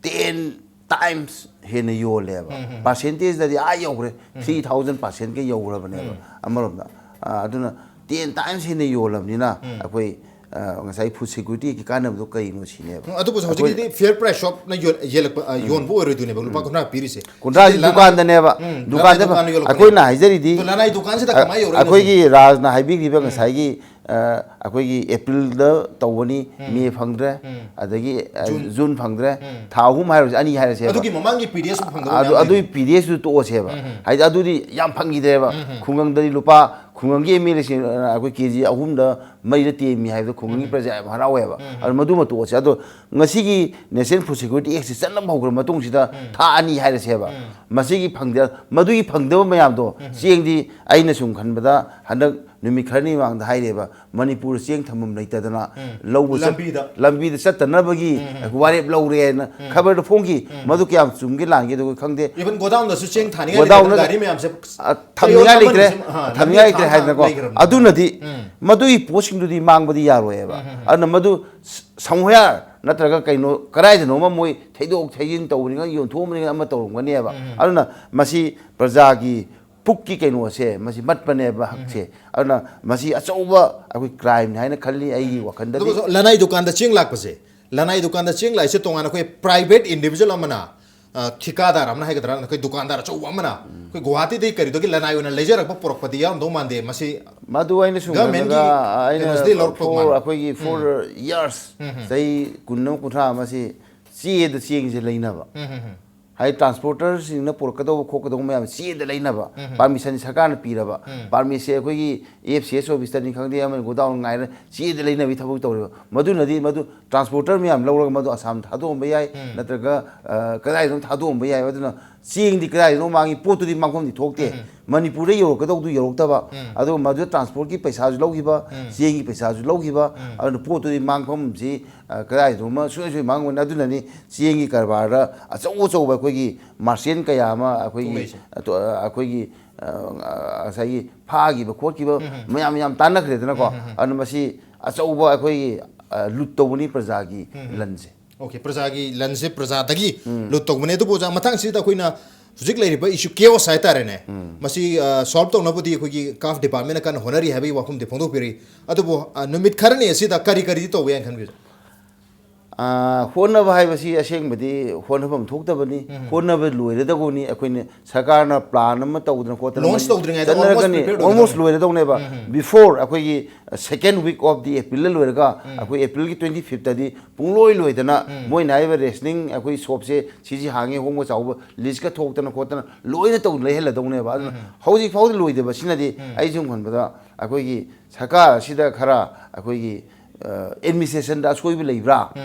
Ten times ꯍꯦꯟꯅ ꯌꯣꯜꯂꯦꯕ꯫ ꯎꯝ, ꯎꯝ꯫ Percentage ꯗꯗꯤ ꯑꯥ ꯌꯧꯈ꯭ꯔꯦ꯫ ꯎꯝ꯫ Three thousand percent ꯀ ꯌꯧꯈ꯭ꯔꯕꯅꯦꯕ꯫ ꯎꯝ꯫ ꯑꯃꯔꯣꯝꯗ꯫ ꯑ, ꯑꯗꯨꯅ ten times ꯍꯦꯟꯅ ꯌꯣꯜꯂꯕꯅꯤꯅ ꯎꯝ꯫ ꯑꯩꯈꯣꯏ, ꯑ, ꯉꯁꯥꯏ food security ꯒꯤ ꯀꯥꯟꯅꯕꯗꯣ ꯀꯔꯤꯅꯣ ꯁꯤꯅꯦꯕ꯫ ꯎꯝ, ꯑꯗꯨꯕꯨ ꯑꯩꯈꯣꯏ ꯍꯧꯖꯤꯛꯀꯤꯗꯤ Fair Price Shop ꯅ ꯌꯣꯟ-, ꯌꯦꯜꯂꯛꯄ, ꯑ, ꯎꯝ꯫ ꯌꯣꯟꯕ ꯑꯣꯏꯔꯣꯏꯗꯣꯏꯅꯦꯕ, ꯂꯨꯄꯥ ꯎꯝ꯫ ꯀꯨꯟꯊ꯭ꯔꯥ ꯄꯤꯔꯤꯁꯦ꯫ ꯀꯨꯟꯊ꯭ꯔꯥꯁꯤ ꯁꯤꯗꯤ ꯂꯅꯥꯏ-, ꯗꯨꯀꯥꯟꯗꯅꯦꯕ꯫ ꯎꯝ, ꯗꯨꯀꯥꯟꯗ-, ꯂꯅꯥꯏ ꯗꯨꯀꯥꯟꯗ ꯌꯣꯜꯂꯛꯀꯅꯤ꯫ ꯑꯩꯈꯣꯏꯅ ꯍꯥꯏꯖꯔꯤꯗꯤ, ꯑꯗꯣ ꯂꯅꯥꯏ ꯗꯨꯀꯥꯟꯁꯤꯗ ꯑ-, ꯀꯃꯥꯏꯅ ꯌꯧꯔꯛꯏꯅꯣ ꯑꯩꯈꯣꯏꯒꯤ ꯁꯤꯅꯤ? ꯔꯥꯖꯅ ꯍꯥꯏꯕꯤꯈꯤꯕ ꯎꯝ꯫ ꯉꯁꯥꯏꯒꯤ, ꯑ, ꯑꯩꯈꯣꯏꯒꯤ ꯑꯦꯄ꯭ꯔꯤꯜꯗ ꯇꯧꯒꯅꯤ, ꯎꯝ꯫ ꯃꯦ ꯐꯪꯗ꯭ꯔꯦ, ꯎꯝ꯫ ꯑꯗꯒꯤ, ꯑ, ꯖꯨꯟ꯫ ꯖꯨꯟ ꯐꯪꯗ꯭ꯔꯦ, ꯎꯝ꯫ ꯊꯥ ꯑꯍꯨꯝ ꯍꯥꯏꯔꯁꯦ, ꯑꯅꯤ ꯍꯥꯏꯔꯁꯦꯕ꯫ ꯑꯗꯨꯒꯤ ꯃꯃꯥꯡꯒꯤ ꯄꯤꯔꯤꯌꯗꯁꯨ ꯐꯪꯗꯕ ꯑꯗꯨ, ꯃꯌꯥꯝ ꯑꯗꯨꯒꯤ ꯂꯩꯔꯤ꯫ ꯄꯤꯔꯤꯌꯗꯁꯨ ꯇꯣꯛꯑꯁꯦꯕ꯫ ꯎꯝ, ꯎꯝ꯫ ꯍꯥꯏꯗꯤ ꯑꯗꯨꯗꯤ ꯌꯥꯝ ꯐꯪꯈꯤꯗ꯭ꯔꯦꯕ꯫ ꯎꯝ, ꯎꯝ꯫ ꯈꯨꯡꯒꯪꯗꯗꯤ ꯂꯨꯄꯥ, ꯈꯨꯡꯒꯪꯒꯤ ꯑꯦꯝ ꯑꯦꯜ ꯑꯦꯁꯤꯡ, ꯑ, ꯑꯩꯈꯣꯏ ꯀꯦ ꯖꯤ ꯑꯍꯨꯝꯗ ꯃꯩꯗ ꯇꯦꯝꯃꯤ ꯍꯥꯏꯕꯗꯣ ꯈꯨꯡꯒꯪꯒꯤ ꯄ꯭ꯔꯖꯥ ꯌꯥꯝ ꯍꯔꯥꯎꯋꯦꯕ꯫ ꯑꯗꯨ ꯃꯗꯨꯃ ꯇꯣꯛꯑꯁꯦ꯫ ꯑꯗꯣ ꯉꯁꯤꯒꯤ National Food Security Act ꯁꯤ ꯆꯠꯅꯕ ꯍꯧꯈ꯭ꯔ ꯃꯇꯨꯡꯁꯤꯗ ꯊꯥ ꯑꯅꯤ ꯍꯥꯏꯔꯁꯦꯕ꯫ ꯃꯁꯤꯒꯤ ꯐꯪꯗ-, ꯃꯗꯨꯒꯤ ꯐꯪꯗꯕ ꯃꯌꯥꯝꯗꯣ, ꯆꯦꯡꯗꯤ ꯑꯩꯅ ꯁꯨꯝ ꯈꯟꯕꯗ ꯍꯟꯗꯛ ꯅꯨꯃꯤꯠ ꯈꯔꯅꯤ ꯃꯃꯥꯡꯗ ꯍꯥꯏꯔꯦꯕ, ꯃꯅꯤꯄꯨꯔ ꯆꯦꯡ ꯊꯝꯐꯝ ꯂꯩꯇꯗꯅ ꯂꯧꯕ ꯆꯠ-, ꯂꯝꯕꯤꯗ꯫ ꯂꯝꯕꯤꯗ ꯆꯠꯇꯅꯕꯒꯤ ꯋꯥꯔꯦꯞ ꯂꯧꯔꯦ ꯍꯥꯏꯅ ꯈꯕꯔꯗ ꯐꯣꯡꯈꯤ꯫ ꯃꯗꯨ ꯀꯌꯥꯝ ꯆꯨꯝꯒꯦ ꯂꯥꯟꯒꯦ ꯑꯗꯨ ꯈꯪꯗꯦ꯫ Even ꯒꯣꯗꯥꯎꯟꯗꯁꯨ ꯆꯦꯡ ꯊꯥꯅꯤꯡꯉꯥꯏ ꯒꯣꯗꯥꯎꯟꯗ ꯂꯩꯇꯗꯅ ꯒꯥꯔꯤ ꯃꯌꯥꯝꯁꯦ ꯑ, ꯊꯝꯅꯤꯡꯉꯥꯏ ꯆꯌꯣꯜ ꯂꯩꯇ꯭ꯔꯦ, ꯑꯃꯅꯤ ꯁꯨꯝ, ꯑ, ꯊꯝꯅꯤꯡꯉꯥꯏ ꯂꯝꯕꯤ ꯂꯩꯇ꯭ꯔꯦ ꯊꯥꯡ ꯊꯥꯡ ꯍꯥꯏꯗꯅꯀꯣ꯫ ꯂꯩꯈ꯭ꯔꯕꯅꯤ꯫ ꯑꯗꯨꯅꯗꯤ ꯎꯝ꯫ ꯃꯗꯨꯒꯤ ꯄꯣꯠꯁꯤꯡꯗꯨꯗꯤ ꯃꯥꯡꯕꯗꯤ ꯌꯥꯔꯣꯏꯑꯕ꯫ ꯎꯝ, ꯎꯝ, ꯎꯝ꯫ ꯑꯗꯨꯅ ꯃꯗꯨ ꯁ-, somewhere ꯅꯠꯇ꯭ꯔꯒ ꯀꯩꯅꯣ ꯀꯗꯥꯏꯗꯅꯣꯃ ꯃꯣꯏ ꯊꯩꯗꯣꯛ ꯊꯩꯖꯤꯟ ꯇꯧꯕꯅꯤꯅ ꯌꯣꯟꯊꯣꯛꯑꯕꯅꯤꯅ ꯑꯃ ꯇꯧꯔꯝꯒꯅꯦꯕ꯫ ꯎꯝ, ꯎꯝ꯫ ꯑꯗꯨꯅ ꯃꯁꯤ ꯄ꯭ꯔꯖꯥꯒꯤ ꯄꯨꯛꯀꯤ ꯀꯩꯅꯣꯁꯦ, ꯃꯁꯤ ꯃꯠꯄꯅꯦꯕ ꯍꯛꯁꯦ꯫ ꯎꯝ꯫ ꯑꯗꯨꯅ ꯃꯁꯤ ꯑꯆꯧꯕ ꯑꯩꯈꯣꯏ crime ꯅꯤ ꯍꯥꯏꯅ ꯈꯜꯂꯤ ꯑꯩꯒꯤ ꯎꯝ꯫ ꯋꯥꯈꯜꯗꯗꯤ꯫ ꯑꯗꯨꯒ ꯂꯅꯥꯏ ꯗꯨꯀꯥꯟꯗ ꯆꯦꯡ ꯂꯥꯛꯄꯁꯦ, ꯂꯅꯥꯏ ꯗꯨꯀꯥꯟꯗ ꯆꯦꯡ ꯂꯥꯛꯏꯁꯦ ꯇꯣꯉꯥꯟꯅ ꯑꯩꯈꯣꯏ private individual ꯑꯃꯅ, ꯑ, ꯊꯤꯀꯥꯗꯥꯔ ꯑꯃꯅ ꯍꯥꯏꯒꯗ꯭ꯔꯥ, ꯑꯩꯈꯣꯏ ꯗꯨꯀꯥꯟꯗꯥꯔ ꯑꯆꯧꯕ ꯑꯃꯅ ꯎꯝ꯫ ꯑꯩꯈꯣꯏ ꯒꯨꯋꯥꯍꯥꯇꯤꯗꯒꯤ ꯀꯔꯤꯗꯒꯤ ꯂꯅꯥꯏ ꯑꯣꯏꯅ ꯂꯩꯖꯔꯛꯄ ꯄꯨꯔꯛꯄꯗꯤ ꯌꯥꯎꯔꯝꯗꯧ ꯃꯥꯟꯗꯦ꯫ ꯃꯁꯤ ꯃꯗꯨ ꯑꯩꯅ ꯁꯨꯝ government ꯀꯤ ꯈꯟꯕꯗ ꯀꯩꯅꯣꯁꯤꯗꯒꯤ ꯂꯧꯔꯛꯄ for ꯃꯥꯜꯂꯦ꯫ ꯑꯩꯈꯣꯏꯒꯤ ꯎꯝ꯫ Four years, ꯎꯝ, ꯎꯝ꯫ ꯆꯍꯤ ꯀꯨꯟ ꯑꯃ ꯀꯨꯟꯊ꯭ꯔꯥ ꯑꯃ ꯁꯤ ꯆꯦꯗ ꯆꯦꯡꯁꯦ ꯂꯩꯅꯕ꯫ ꯎꯝ, ꯎꯝ, ꯎꯝ꯫ ꯍꯥꯏꯗꯤ transporter ꯁꯤꯡꯅ ꯄꯨꯔꯛꯀꯗꯧꯕ ꯈꯣꯠꯀꯗꯧꯕ ꯃꯌꯥꯝ ꯆꯦꯗ ꯂꯩꯅꯕ ꯎꯝ꯫ Permission ꯁꯔꯀꯥꯔꯅ ꯄꯤꯔꯕ꯫ ꯎꯝ꯫ Permit ꯁꯦ ꯑꯩꯈꯣꯏꯒꯤ F C S office ꯇꯅꯤ ꯈꯪꯗꯦ, ꯑꯃꯅ ꯒꯣꯗꯥꯎꯟ ꯉꯥꯏꯔ ꯆꯦꯗ ꯂꯩꯅꯕꯒꯤ ꯊꯕꯛ ꯇꯧꯔꯦꯕ꯫ ꯃꯗꯨꯅꯗꯤ ꯃꯗꯨ transporter ꯃꯌꯥꯝ ꯂꯧꯔꯒ ꯃꯗꯨ ꯑꯁꯥꯝ ꯊꯥꯗꯣꯛꯑꯝꯕ ꯌꯥꯏ, ꯎꯝ꯫ ꯅꯠꯇ꯭ꯔꯒ, ꯑ, ꯀꯗꯥꯏꯗꯅꯣ ꯊꯥꯗꯣꯛꯑꯝꯕ ꯌꯥꯏ꯫ ꯑꯗꯨꯅ ꯆꯦꯡꯗꯤ ꯀꯗꯥꯏꯗꯅꯣ ꯃꯥꯡꯉꯤ, ꯄꯣꯠꯇꯨꯗꯤ ꯃꯥꯡꯐꯝꯗꯤ ꯊꯣꯛꯇꯦ꯫ ꯎꯝ꯫ ꯃꯅꯤꯄꯨꯔꯗ ꯌꯧꯔꯛꯀꯗꯧꯗꯨ ꯌꯧꯔꯛꯇꯕ, ꯎꯝ꯫ ꯑꯗꯨꯒ ꯃꯗꯨꯗ transport ꯀꯤ ꯄꯩꯁꯥꯁꯨ ꯂꯧꯈꯤꯕ, ꯎꯝ꯫ ꯆꯦꯡꯒꯤ ꯄꯩꯁꯥꯁꯨ ꯂꯧꯈꯤꯕ, ꯎꯝ꯫ ꯑꯗꯨꯅ ꯄꯣꯠꯇꯨꯗꯤ ꯃꯥꯡꯐꯝꯁꯤ, ꯑ, ꯀꯗꯥꯏꯗꯅꯣꯃ ꯁꯨꯡꯁꯣꯏ ꯁꯣꯏ ꯃꯥꯡꯉꯝꯒꯅꯤ꯫ ꯑꯗꯨꯅꯅꯤ ꯆꯦꯡꯒꯤ ꯀꯔꯕꯥꯔꯗ ꯑꯆꯧ ꯑꯆꯧꯕ ꯑꯩꯈꯣꯏꯒꯤ merchant ꯀꯌꯥ ꯑꯃ ꯑꯩꯈꯣꯏꯒꯤ ꯊꯣꯛꯂꯛꯏꯁꯦ꯫ ꯑꯇꯣ-, ꯑ, ꯑꯩꯈꯣꯏꯒꯤ, ꯑ, ꯉꯁꯥꯏꯒꯤ ꯐꯥꯈꯤꯕ ꯈꯣꯠꯈꯤꯕ ꯎꯝ, ꯎꯝ꯫ ꯃꯌꯥꯝ ꯌꯥꯝ ꯇꯥꯟꯅꯈ꯭ꯔꯦꯗꯅꯀꯣ꯫ ꯎꯝ, ꯎꯝ, ꯎꯝ꯫ ꯑꯗꯨꯅ ꯃꯁꯤ ꯑꯆꯧꯕ ꯑꯩꯈꯣꯏꯒꯤ, ꯑ, ꯂꯨꯠ ꯇꯧꯕꯅꯤ ꯄ꯭ꯔꯖꯥꯒꯤ ꯎꯝ, ꯎꯝ꯫ ꯂꯟꯁꯦ꯫ OK, ꯄ꯭ꯔꯖꯥꯒꯤ ꯂꯟꯁꯦ ꯄ꯭ꯔꯖꯥꯗꯒꯤ ꯎꯝ꯫ ꯂꯨꯠ ꯇꯧꯕꯅꯦ꯫ ꯑꯗꯨꯕꯨ ꯑꯣꯖꯥ, ꯃꯊꯪꯁꯤꯗ ꯑꯩꯈꯣꯏꯅ ꯍꯧꯖꯤꯛ ꯂꯩꯔꯤꯕ issue, chaos ꯍꯥꯏꯇꯥꯔꯦꯅꯦ, ꯎꯝ꯫ ꯃꯁꯤ, ꯑ, solve ꯇꯧꯅꯕꯗꯤ ꯑꯩꯈꯣꯏꯒꯤ CAF department ꯅ ꯀꯟꯅ ꯍꯣꯠꯅꯔꯤ ꯍꯥꯏꯕꯒꯤ ꯋꯥꯐꯝꯗꯤ ꯐꯣꯡꯗꯣꯛꯄꯤꯔꯤ꯫ ꯑꯗꯨꯕꯨ, ꯑ, ꯅꯨꯃꯤꯠ ꯈꯔꯅꯤ ꯑꯁꯤꯗ ꯀꯔꯤ ꯀꯔꯤꯗꯤ ꯇꯧꯕ ꯌꯥꯏꯅ ꯈꯟꯕꯤꯕ? ꯑꯥ, ꯍꯣꯠꯅꯕ ꯍꯥꯏꯕꯁꯤ ꯑꯁꯦꯡꯕꯗꯤ ꯍꯣꯠꯅꯐꯝ ꯊꯣꯛꯇꯕꯅꯤ꯫ ꯍꯣꯠꯅꯕ ꯂꯣꯏꯔꯗꯧꯕꯅꯤ꯫ ꯑꯩꯈꯣꯏꯅ ꯁꯔꯀꯥꯔꯅ plan ꯑꯃ ꯇꯧꯗꯅ ꯈꯣꯠꯇꯅ Launch ꯃꯗꯨ ꯇꯧꯗ꯭ꯔꯤꯉꯩꯗ almost ꯆꯠꯅꯔꯛꯀꯅꯤ꯫ prepared Almost ꯑꯣꯏꯒꯗꯧꯕꯅꯤ꯫ ꯂꯣꯏꯔꯗꯧꯅꯦꯕ꯫ Before ꯑꯩꯈꯣꯏꯒꯤ second week of the April ꯂꯣꯏꯔꯒ ꯑꯩꯈꯣꯏ April ꯒꯤ twenty fifth ꯇꯗꯤ ꯄꯨꯡꯂꯣꯏ ꯂꯣꯏꯗꯅ ꯃꯣꯏꯅ ꯍꯥꯏꯔꯤꯕ rationing ꯑꯩꯈꯣꯏ shop ꯁꯦ ꯁꯤꯁꯤ ꯍꯥꯡꯉꯦ, ꯍꯣꯡꯕ ꯆꯥꯎꯕ list ꯀ ꯊꯣꯛꯇꯅ ꯈꯣꯠꯇꯅ ꯂꯣꯏꯅ ꯇꯧ ꯂꯩꯍꯜꯂꯗꯧꯅꯦꯕ꯫ ꯑꯗꯨꯅ ꯍꯧꯖꯤꯛ ꯐꯥꯎꯗ ꯂꯣꯏꯗꯕꯁꯤꯅꯗꯤ ꯑꯩ ꯁꯨꯝ ꯈꯟꯕꯗ ꯑꯩꯈꯣꯏꯒꯤ ꯁꯔꯀꯥꯔ ꯑꯁꯤꯗ ꯈꯔ ꯑꯩꯈꯣꯏꯒꯤ ꯑꯦꯗꯃꯤꯅꯤꯁꯇ꯭ꯔꯦꯁꯟꯗ ꯑꯁꯣꯏꯕ ꯂꯩꯕ꯭ꯔꯥ,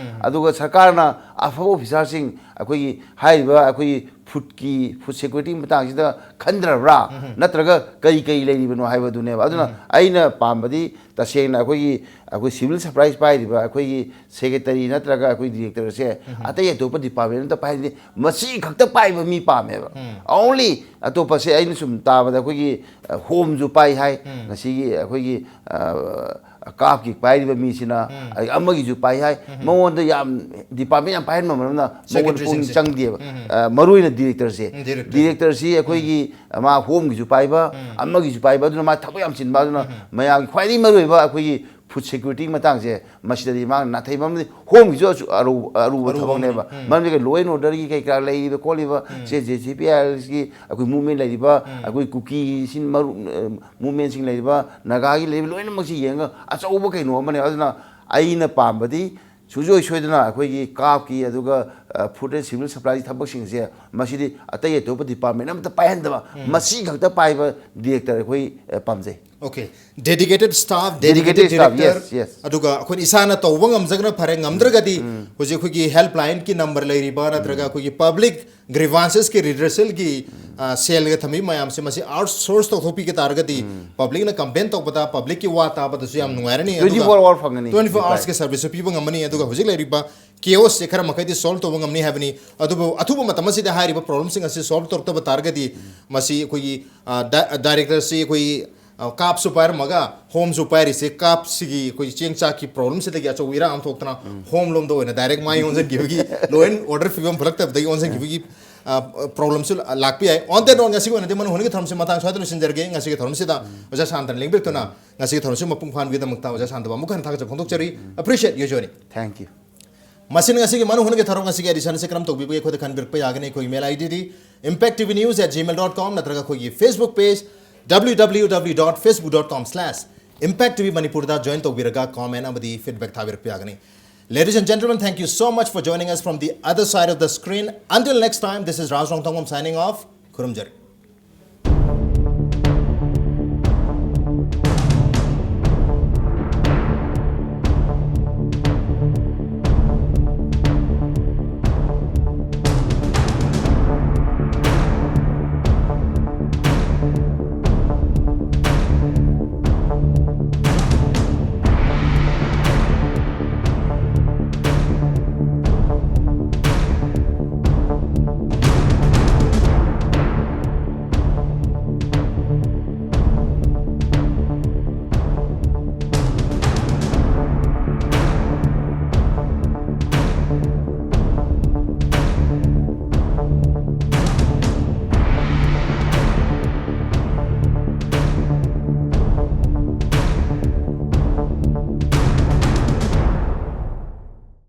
ꯑꯗꯨꯒ ꯁꯔꯀꯥꯔꯅ ꯑꯐꯕ ꯑꯣꯐꯤꯁꯥꯔꯁꯤꯡ ꯑꯩꯈꯣꯏꯒꯤ ꯍꯥꯏꯔꯤꯕ ꯑꯩꯈꯣꯏꯒꯤ ꯐꯨꯗꯀꯤ, ꯐꯨꯗ ꯁꯦꯀ꯭ꯌꯨꯔꯤꯇꯤꯒꯤ ꯃꯇꯥꯡꯁꯤꯗ ꯈꯟꯗ꯭ꯔꯕ꯭ꯔꯥ, ꯅꯠꯇ꯭ꯔꯒ ꯀꯔꯤ ꯀꯔꯤ ꯂꯩꯔꯤꯕꯅꯣ ꯍꯥꯏꯕꯗꯨꯅꯦꯕ꯫ ꯑꯗꯨꯅ ꯑꯩꯅ ꯄꯥꯝꯕꯗꯤ ꯇꯁꯦꯡꯅ ꯑꯩꯈꯣꯏꯒꯤ, ꯑꯩꯈꯣꯏ ꯁꯤꯚꯤꯜ ꯁꯄ꯭ꯂꯥꯏꯁ ꯄꯥꯏꯔꯤꯕ ꯑꯩꯈꯣꯏꯒꯤ ꯁꯦꯀ꯭ꯔꯦꯇꯔꯤ ꯅꯠꯇ꯭ꯔꯒ ꯑꯩꯈꯣꯏ ꯗꯤꯔꯦꯛꯇꯔꯁꯦ ꯑꯇꯩ ꯑꯇꯣꯞꯄ ꯗꯤꯄꯥꯔꯠꯃꯦꯟ ꯑꯝꯇ ꯄꯥꯏꯍꯟꯗꯦ, ꯃꯁꯤ ꯈꯛꯇ ꯄꯥꯏꯕ ꯃꯤ ꯄꯥꯝꯃꯦꯕ꯫ Only ꯑꯇꯣꯞꯄꯁꯦ ꯑꯩꯅ ꯁꯨꯝ ꯇꯥꯕꯗ ꯑꯩꯈꯣꯏꯒꯤ ꯍꯣꯝꯁꯨ ꯄꯥꯏ ꯍꯥꯏ, ꯉꯁꯤꯒꯤ ꯑꯩꯈꯣꯏꯒꯤ ꯀꯥꯞꯀꯤ ꯄꯥꯏꯔꯤꯕ ꯃꯤꯁꯤꯅ ꯑꯃꯒꯤꯁꯨ ꯄꯥꯏ ꯍꯥꯏ꯫ ꯃꯉꯣꯟꯗ ꯌꯥꯝ ꯗꯤꯄꯥꯔꯠꯃꯦꯟ ꯌꯥꯝ ꯄꯥꯏꯍꯟꯕ ꯃꯔꯝꯅ ꯃꯉꯣꯟꯗ ꯄꯨꯛꯅꯤꯡ ꯆꯪꯗꯦꯕ꯫ ꯃꯔꯨ ꯑꯣꯏꯅ ꯗꯤꯔꯦꯛꯇꯔꯁꯦ, ꯗꯤꯔꯦꯛꯇꯔꯁꯤ ꯑꯩꯈꯣꯏꯒꯤ ꯃꯥ ꯍꯣꯝꯒꯤꯁꯨ ꯄꯥꯏꯕ, ꯑꯃꯒꯤꯁꯨ ꯄꯥꯏꯕ, ꯑꯗꯨꯅ ꯃꯥ ꯊꯕꯛ ꯌꯥꯝ ꯆꯤꯟꯕ꯫ ꯑꯗꯨꯅ ꯃꯌꯥꯝꯒꯤ ꯈ꯭ꯋꯥꯏꯗꯒꯤ ꯃꯔꯨꯑꯣꯏꯕ ꯑꯩꯈꯣꯏꯒꯤ ꯐꯨꯗ ꯁꯦꯀ꯭ꯌꯨꯔꯤꯇꯤꯒꯤ ꯃꯇꯥꯡꯁꯦ ꯃꯁꯤꯗꯗꯤ ꯃꯥꯅ ꯅꯥꯊꯩꯕ ꯑꯃꯗꯤ ꯍꯣꯝꯒꯤꯁꯨ ꯑꯁꯨ-, ꯑꯔꯨ-, ꯑꯔꯨꯕ ꯊꯕꯛꯅꯦꯕ꯫ ꯃꯔꯝꯗꯤ ꯂꯣ ꯑꯦꯟ ꯑꯣꯔꯗꯔꯒꯤ ꯀꯩ ꯀꯔꯥ ꯂꯩꯔꯤꯕ ꯈꯣꯠꯂꯤꯕ ꯁꯦ, ꯖꯦ ꯁꯤ ꯄꯤ ꯑꯥꯏ ꯑꯦꯜꯒꯤ ꯑꯩꯈꯣꯏ ꯃꯨꯞꯃꯦꯟ ꯂꯩꯔꯤꯕ, ꯑꯩꯈꯣꯏ ꯀꯨꯀꯤꯁꯤꯡ ꯃꯔꯨ-, ꯃꯨꯞꯃꯦꯟꯁꯤꯡ ꯂꯩꯔꯤꯕ, ꯅꯥꯒꯥꯒꯤ ꯂꯩꯔꯤꯕ ꯂꯣꯏꯅꯃꯛꯁꯤ ꯌꯦꯡꯉꯒ ꯑꯆꯧꯕ ꯀꯩꯅꯣ ꯑꯃꯅꯦ꯫ ꯑꯗꯨꯅ ꯑꯩꯅ ꯄꯥꯝꯕꯗꯤ ꯁꯨꯡꯁꯣꯏ ꯁꯣꯏꯗꯅ ꯑꯩꯈꯣꯏꯒꯤ ꯀꯥꯞꯀꯤ ꯑꯗꯨꯒ ꯐꯨꯗ ꯑꯦꯟ ꯁꯤꯚꯤꯜ ꯁꯄ꯭ꯂꯥꯏꯒꯤ ꯊꯕꯛꯁꯤꯡꯁꯦ ꯃꯁꯤꯗꯤ ꯑꯇꯩ ꯑꯇꯣꯞꯄ ꯗꯤꯄꯥꯔꯠꯃꯦꯟ ꯑꯃꯠꯇ ꯄꯥꯏꯍꯟꯗꯕ, ꯃꯁꯤ ꯈꯛꯇ ꯄꯥꯏꯕ ꯗꯤꯔꯦꯛꯇꯔ ꯑꯩꯈꯣꯏ ꯄꯥꯝꯖꯩ꯫ Okay, dedicated staff, dedicated Dedicated staff, director, yes, yes. ꯑꯗꯨꯒ ꯑꯩꯈꯣꯏꯅ ꯏꯁꯥꯅ ꯇꯧꯕ ꯉꯝꯖꯒꯅ ꯐꯔꯦ, ꯉꯝꯗ꯭ꯔꯒꯗꯤ ꯍꯧꯖꯤꯛ ꯑꯩꯈꯣꯏꯒꯤ helpline ꯀꯤ number ꯂꯩꯔꯤꯕ ꯅꯠꯇ꯭ꯔꯒ ꯑꯩꯈꯣꯏꯒꯤ public grievances ꯀꯤ redressal ꯒꯤ, ꯑ, cell ꯒ ꯊꯝꯃꯤꯕ ꯃꯌꯥꯝꯁꯦ ꯃꯁꯤ outsource ꯇꯧꯊꯣꯛꯄꯤꯒ ꯇꯥꯔꯒꯗꯤ public ꯅ complain ꯇꯧꯕꯗ, public ꯀꯤ ꯋꯥ ꯇꯥꯕꯗꯁꯨ ꯌꯥꯝ ꯅꯨꯡꯉꯥꯏꯔꯅꯤ꯫ ꯑꯗꯨꯒ Twenty four hour ꯐꯪꯒꯅꯤ twenty four reply. hours ꯀꯤ service ꯁꯨ ꯄꯤꯕ ꯉꯝꯃꯅꯤ꯫ ꯑꯗꯨꯒ ꯍꯧꯖꯤꯛ ꯂꯩꯔꯤꯕ chaos ꯁꯦ ꯈꯔ ꯃꯈꯩꯗꯤ solve ꯇꯧꯕ ꯉꯝꯅꯤ ꯍꯥꯏꯕꯅꯤ꯫ ꯑꯗꯨꯕꯨ ꯑꯊꯨꯕ ꯃꯇꯝ ꯑꯁꯤꯗ ꯍꯥꯏꯔꯤꯕ problem ꯁꯤꯡ ꯑꯁꯤ solve ꯇꯧꯔꯛꯇꯕ ꯇꯥꯔꯒꯗꯤ ꯃꯁꯤ ꯑꯩꯈꯣꯏꯒꯤ, ꯑ, ꯗꯥ-, director ꯁꯤ ꯑꯩꯈꯣꯏꯒꯤ, ꯑ, ꯀꯥꯞꯁꯨ ꯄꯥꯏꯔꯝꯃꯒ ꯍꯣꯝꯁꯨ ꯄꯥꯏꯔꯤꯁꯦ, ꯀꯥꯞꯁꯤꯒꯤ ꯑꯩꯈꯣꯏ ꯆꯦꯡ ꯆꯥꯛꯀꯤ problem ꯁꯤꯗꯒꯤ ꯑꯆꯧꯕ ꯏꯔꯥꯡ ꯑꯃ ꯊꯣꯛꯇꯅ ꯍꯣꯝ ꯂꯣꯝꯗ ꯑꯣꯏꯅ direct my ꯑꯣꯟꯁꯤꯟꯈꯤꯕꯒꯤ, law and order ꯐꯤꯕꯝ ꯐꯠꯂꯛꯇꯕꯗꯒꯤ ꯑꯣꯟꯁꯤꯟꯈꯤꯕꯒꯤ, ꯑ, problem ꯁꯨ ꯂꯥꯛꯄ ꯌꯥꯏ꯫ On that note, ꯉꯁꯤꯒꯤ ꯑꯣꯏꯅꯗꯤ ꯃꯅꯨꯡ ꯍꯨꯠꯅꯒꯤ ꯊꯧꯔꯝꯁꯤ ꯃꯇꯥꯡ ꯁ꯭ꯋꯥꯏꯗ ꯂꯣꯏꯁꯤꯟꯖꯔꯒꯦ꯫ ꯉꯁꯤꯒꯤ ꯊꯧꯔꯝꯁꯤꯗ ꯑꯣꯖꯥ ꯁꯥꯟꯇꯅ ꯂꯦꯡꯕꯤꯔꯛꯇꯨꯅ ꯉꯁꯤꯒꯤ ꯊꯧꯔꯝꯁꯤ ꯃꯄꯨꯡ ꯐꯥꯍꯟꯕꯒꯤꯗꯃꯛꯇ ꯑꯣꯖꯥ ꯁꯥꯟꯇꯕꯨ ꯑꯃꯨꯛ ꯍꯟꯅ ꯊꯥꯒꯠꯆꯕ ꯐꯣꯡꯗꯣꯛꯆꯔꯤ꯫ Appreciate you joining. Thank you. ꯃꯁꯤꯅ ꯉꯁꯤꯒꯤ ꯃꯅꯨꯡ ꯍꯨꯠꯅꯒꯤ ꯊꯧꯔꯝ ꯉꯁꯤꯒꯤ edition ꯑꯁꯤ ꯀꯔꯝ ꯇꯧꯕꯤꯕꯒꯦ ꯑꯩꯈꯣꯏꯗ ꯈꯟꯕꯤꯔꯛꯄ ꯌꯥꯒꯅꯤ꯫ ꯑꯩꯈꯣꯏꯒꯤ email ID D impact T V news at gmail dot com ꯅꯠꯇ꯭ꯔꯒ ꯑꯩꯈꯣꯏꯒꯤ Facebook page W W W dot facebook dot com slash impact T V Manipur ꯗ join ꯇꯧꯕꯤꯔꯒ comment ꯑꯃꯗꯤ feedback ꯊꯥꯕꯤꯔꯛꯄ ꯌꯥꯒꯅꯤ꯫ Ladies and gentlemen, thank you so much for joining us from the other side of the screen. Until next time, this is Raj Rongthangam signing off. ꯈꯨꯔꯨꯝꯖꯔꯤ꯫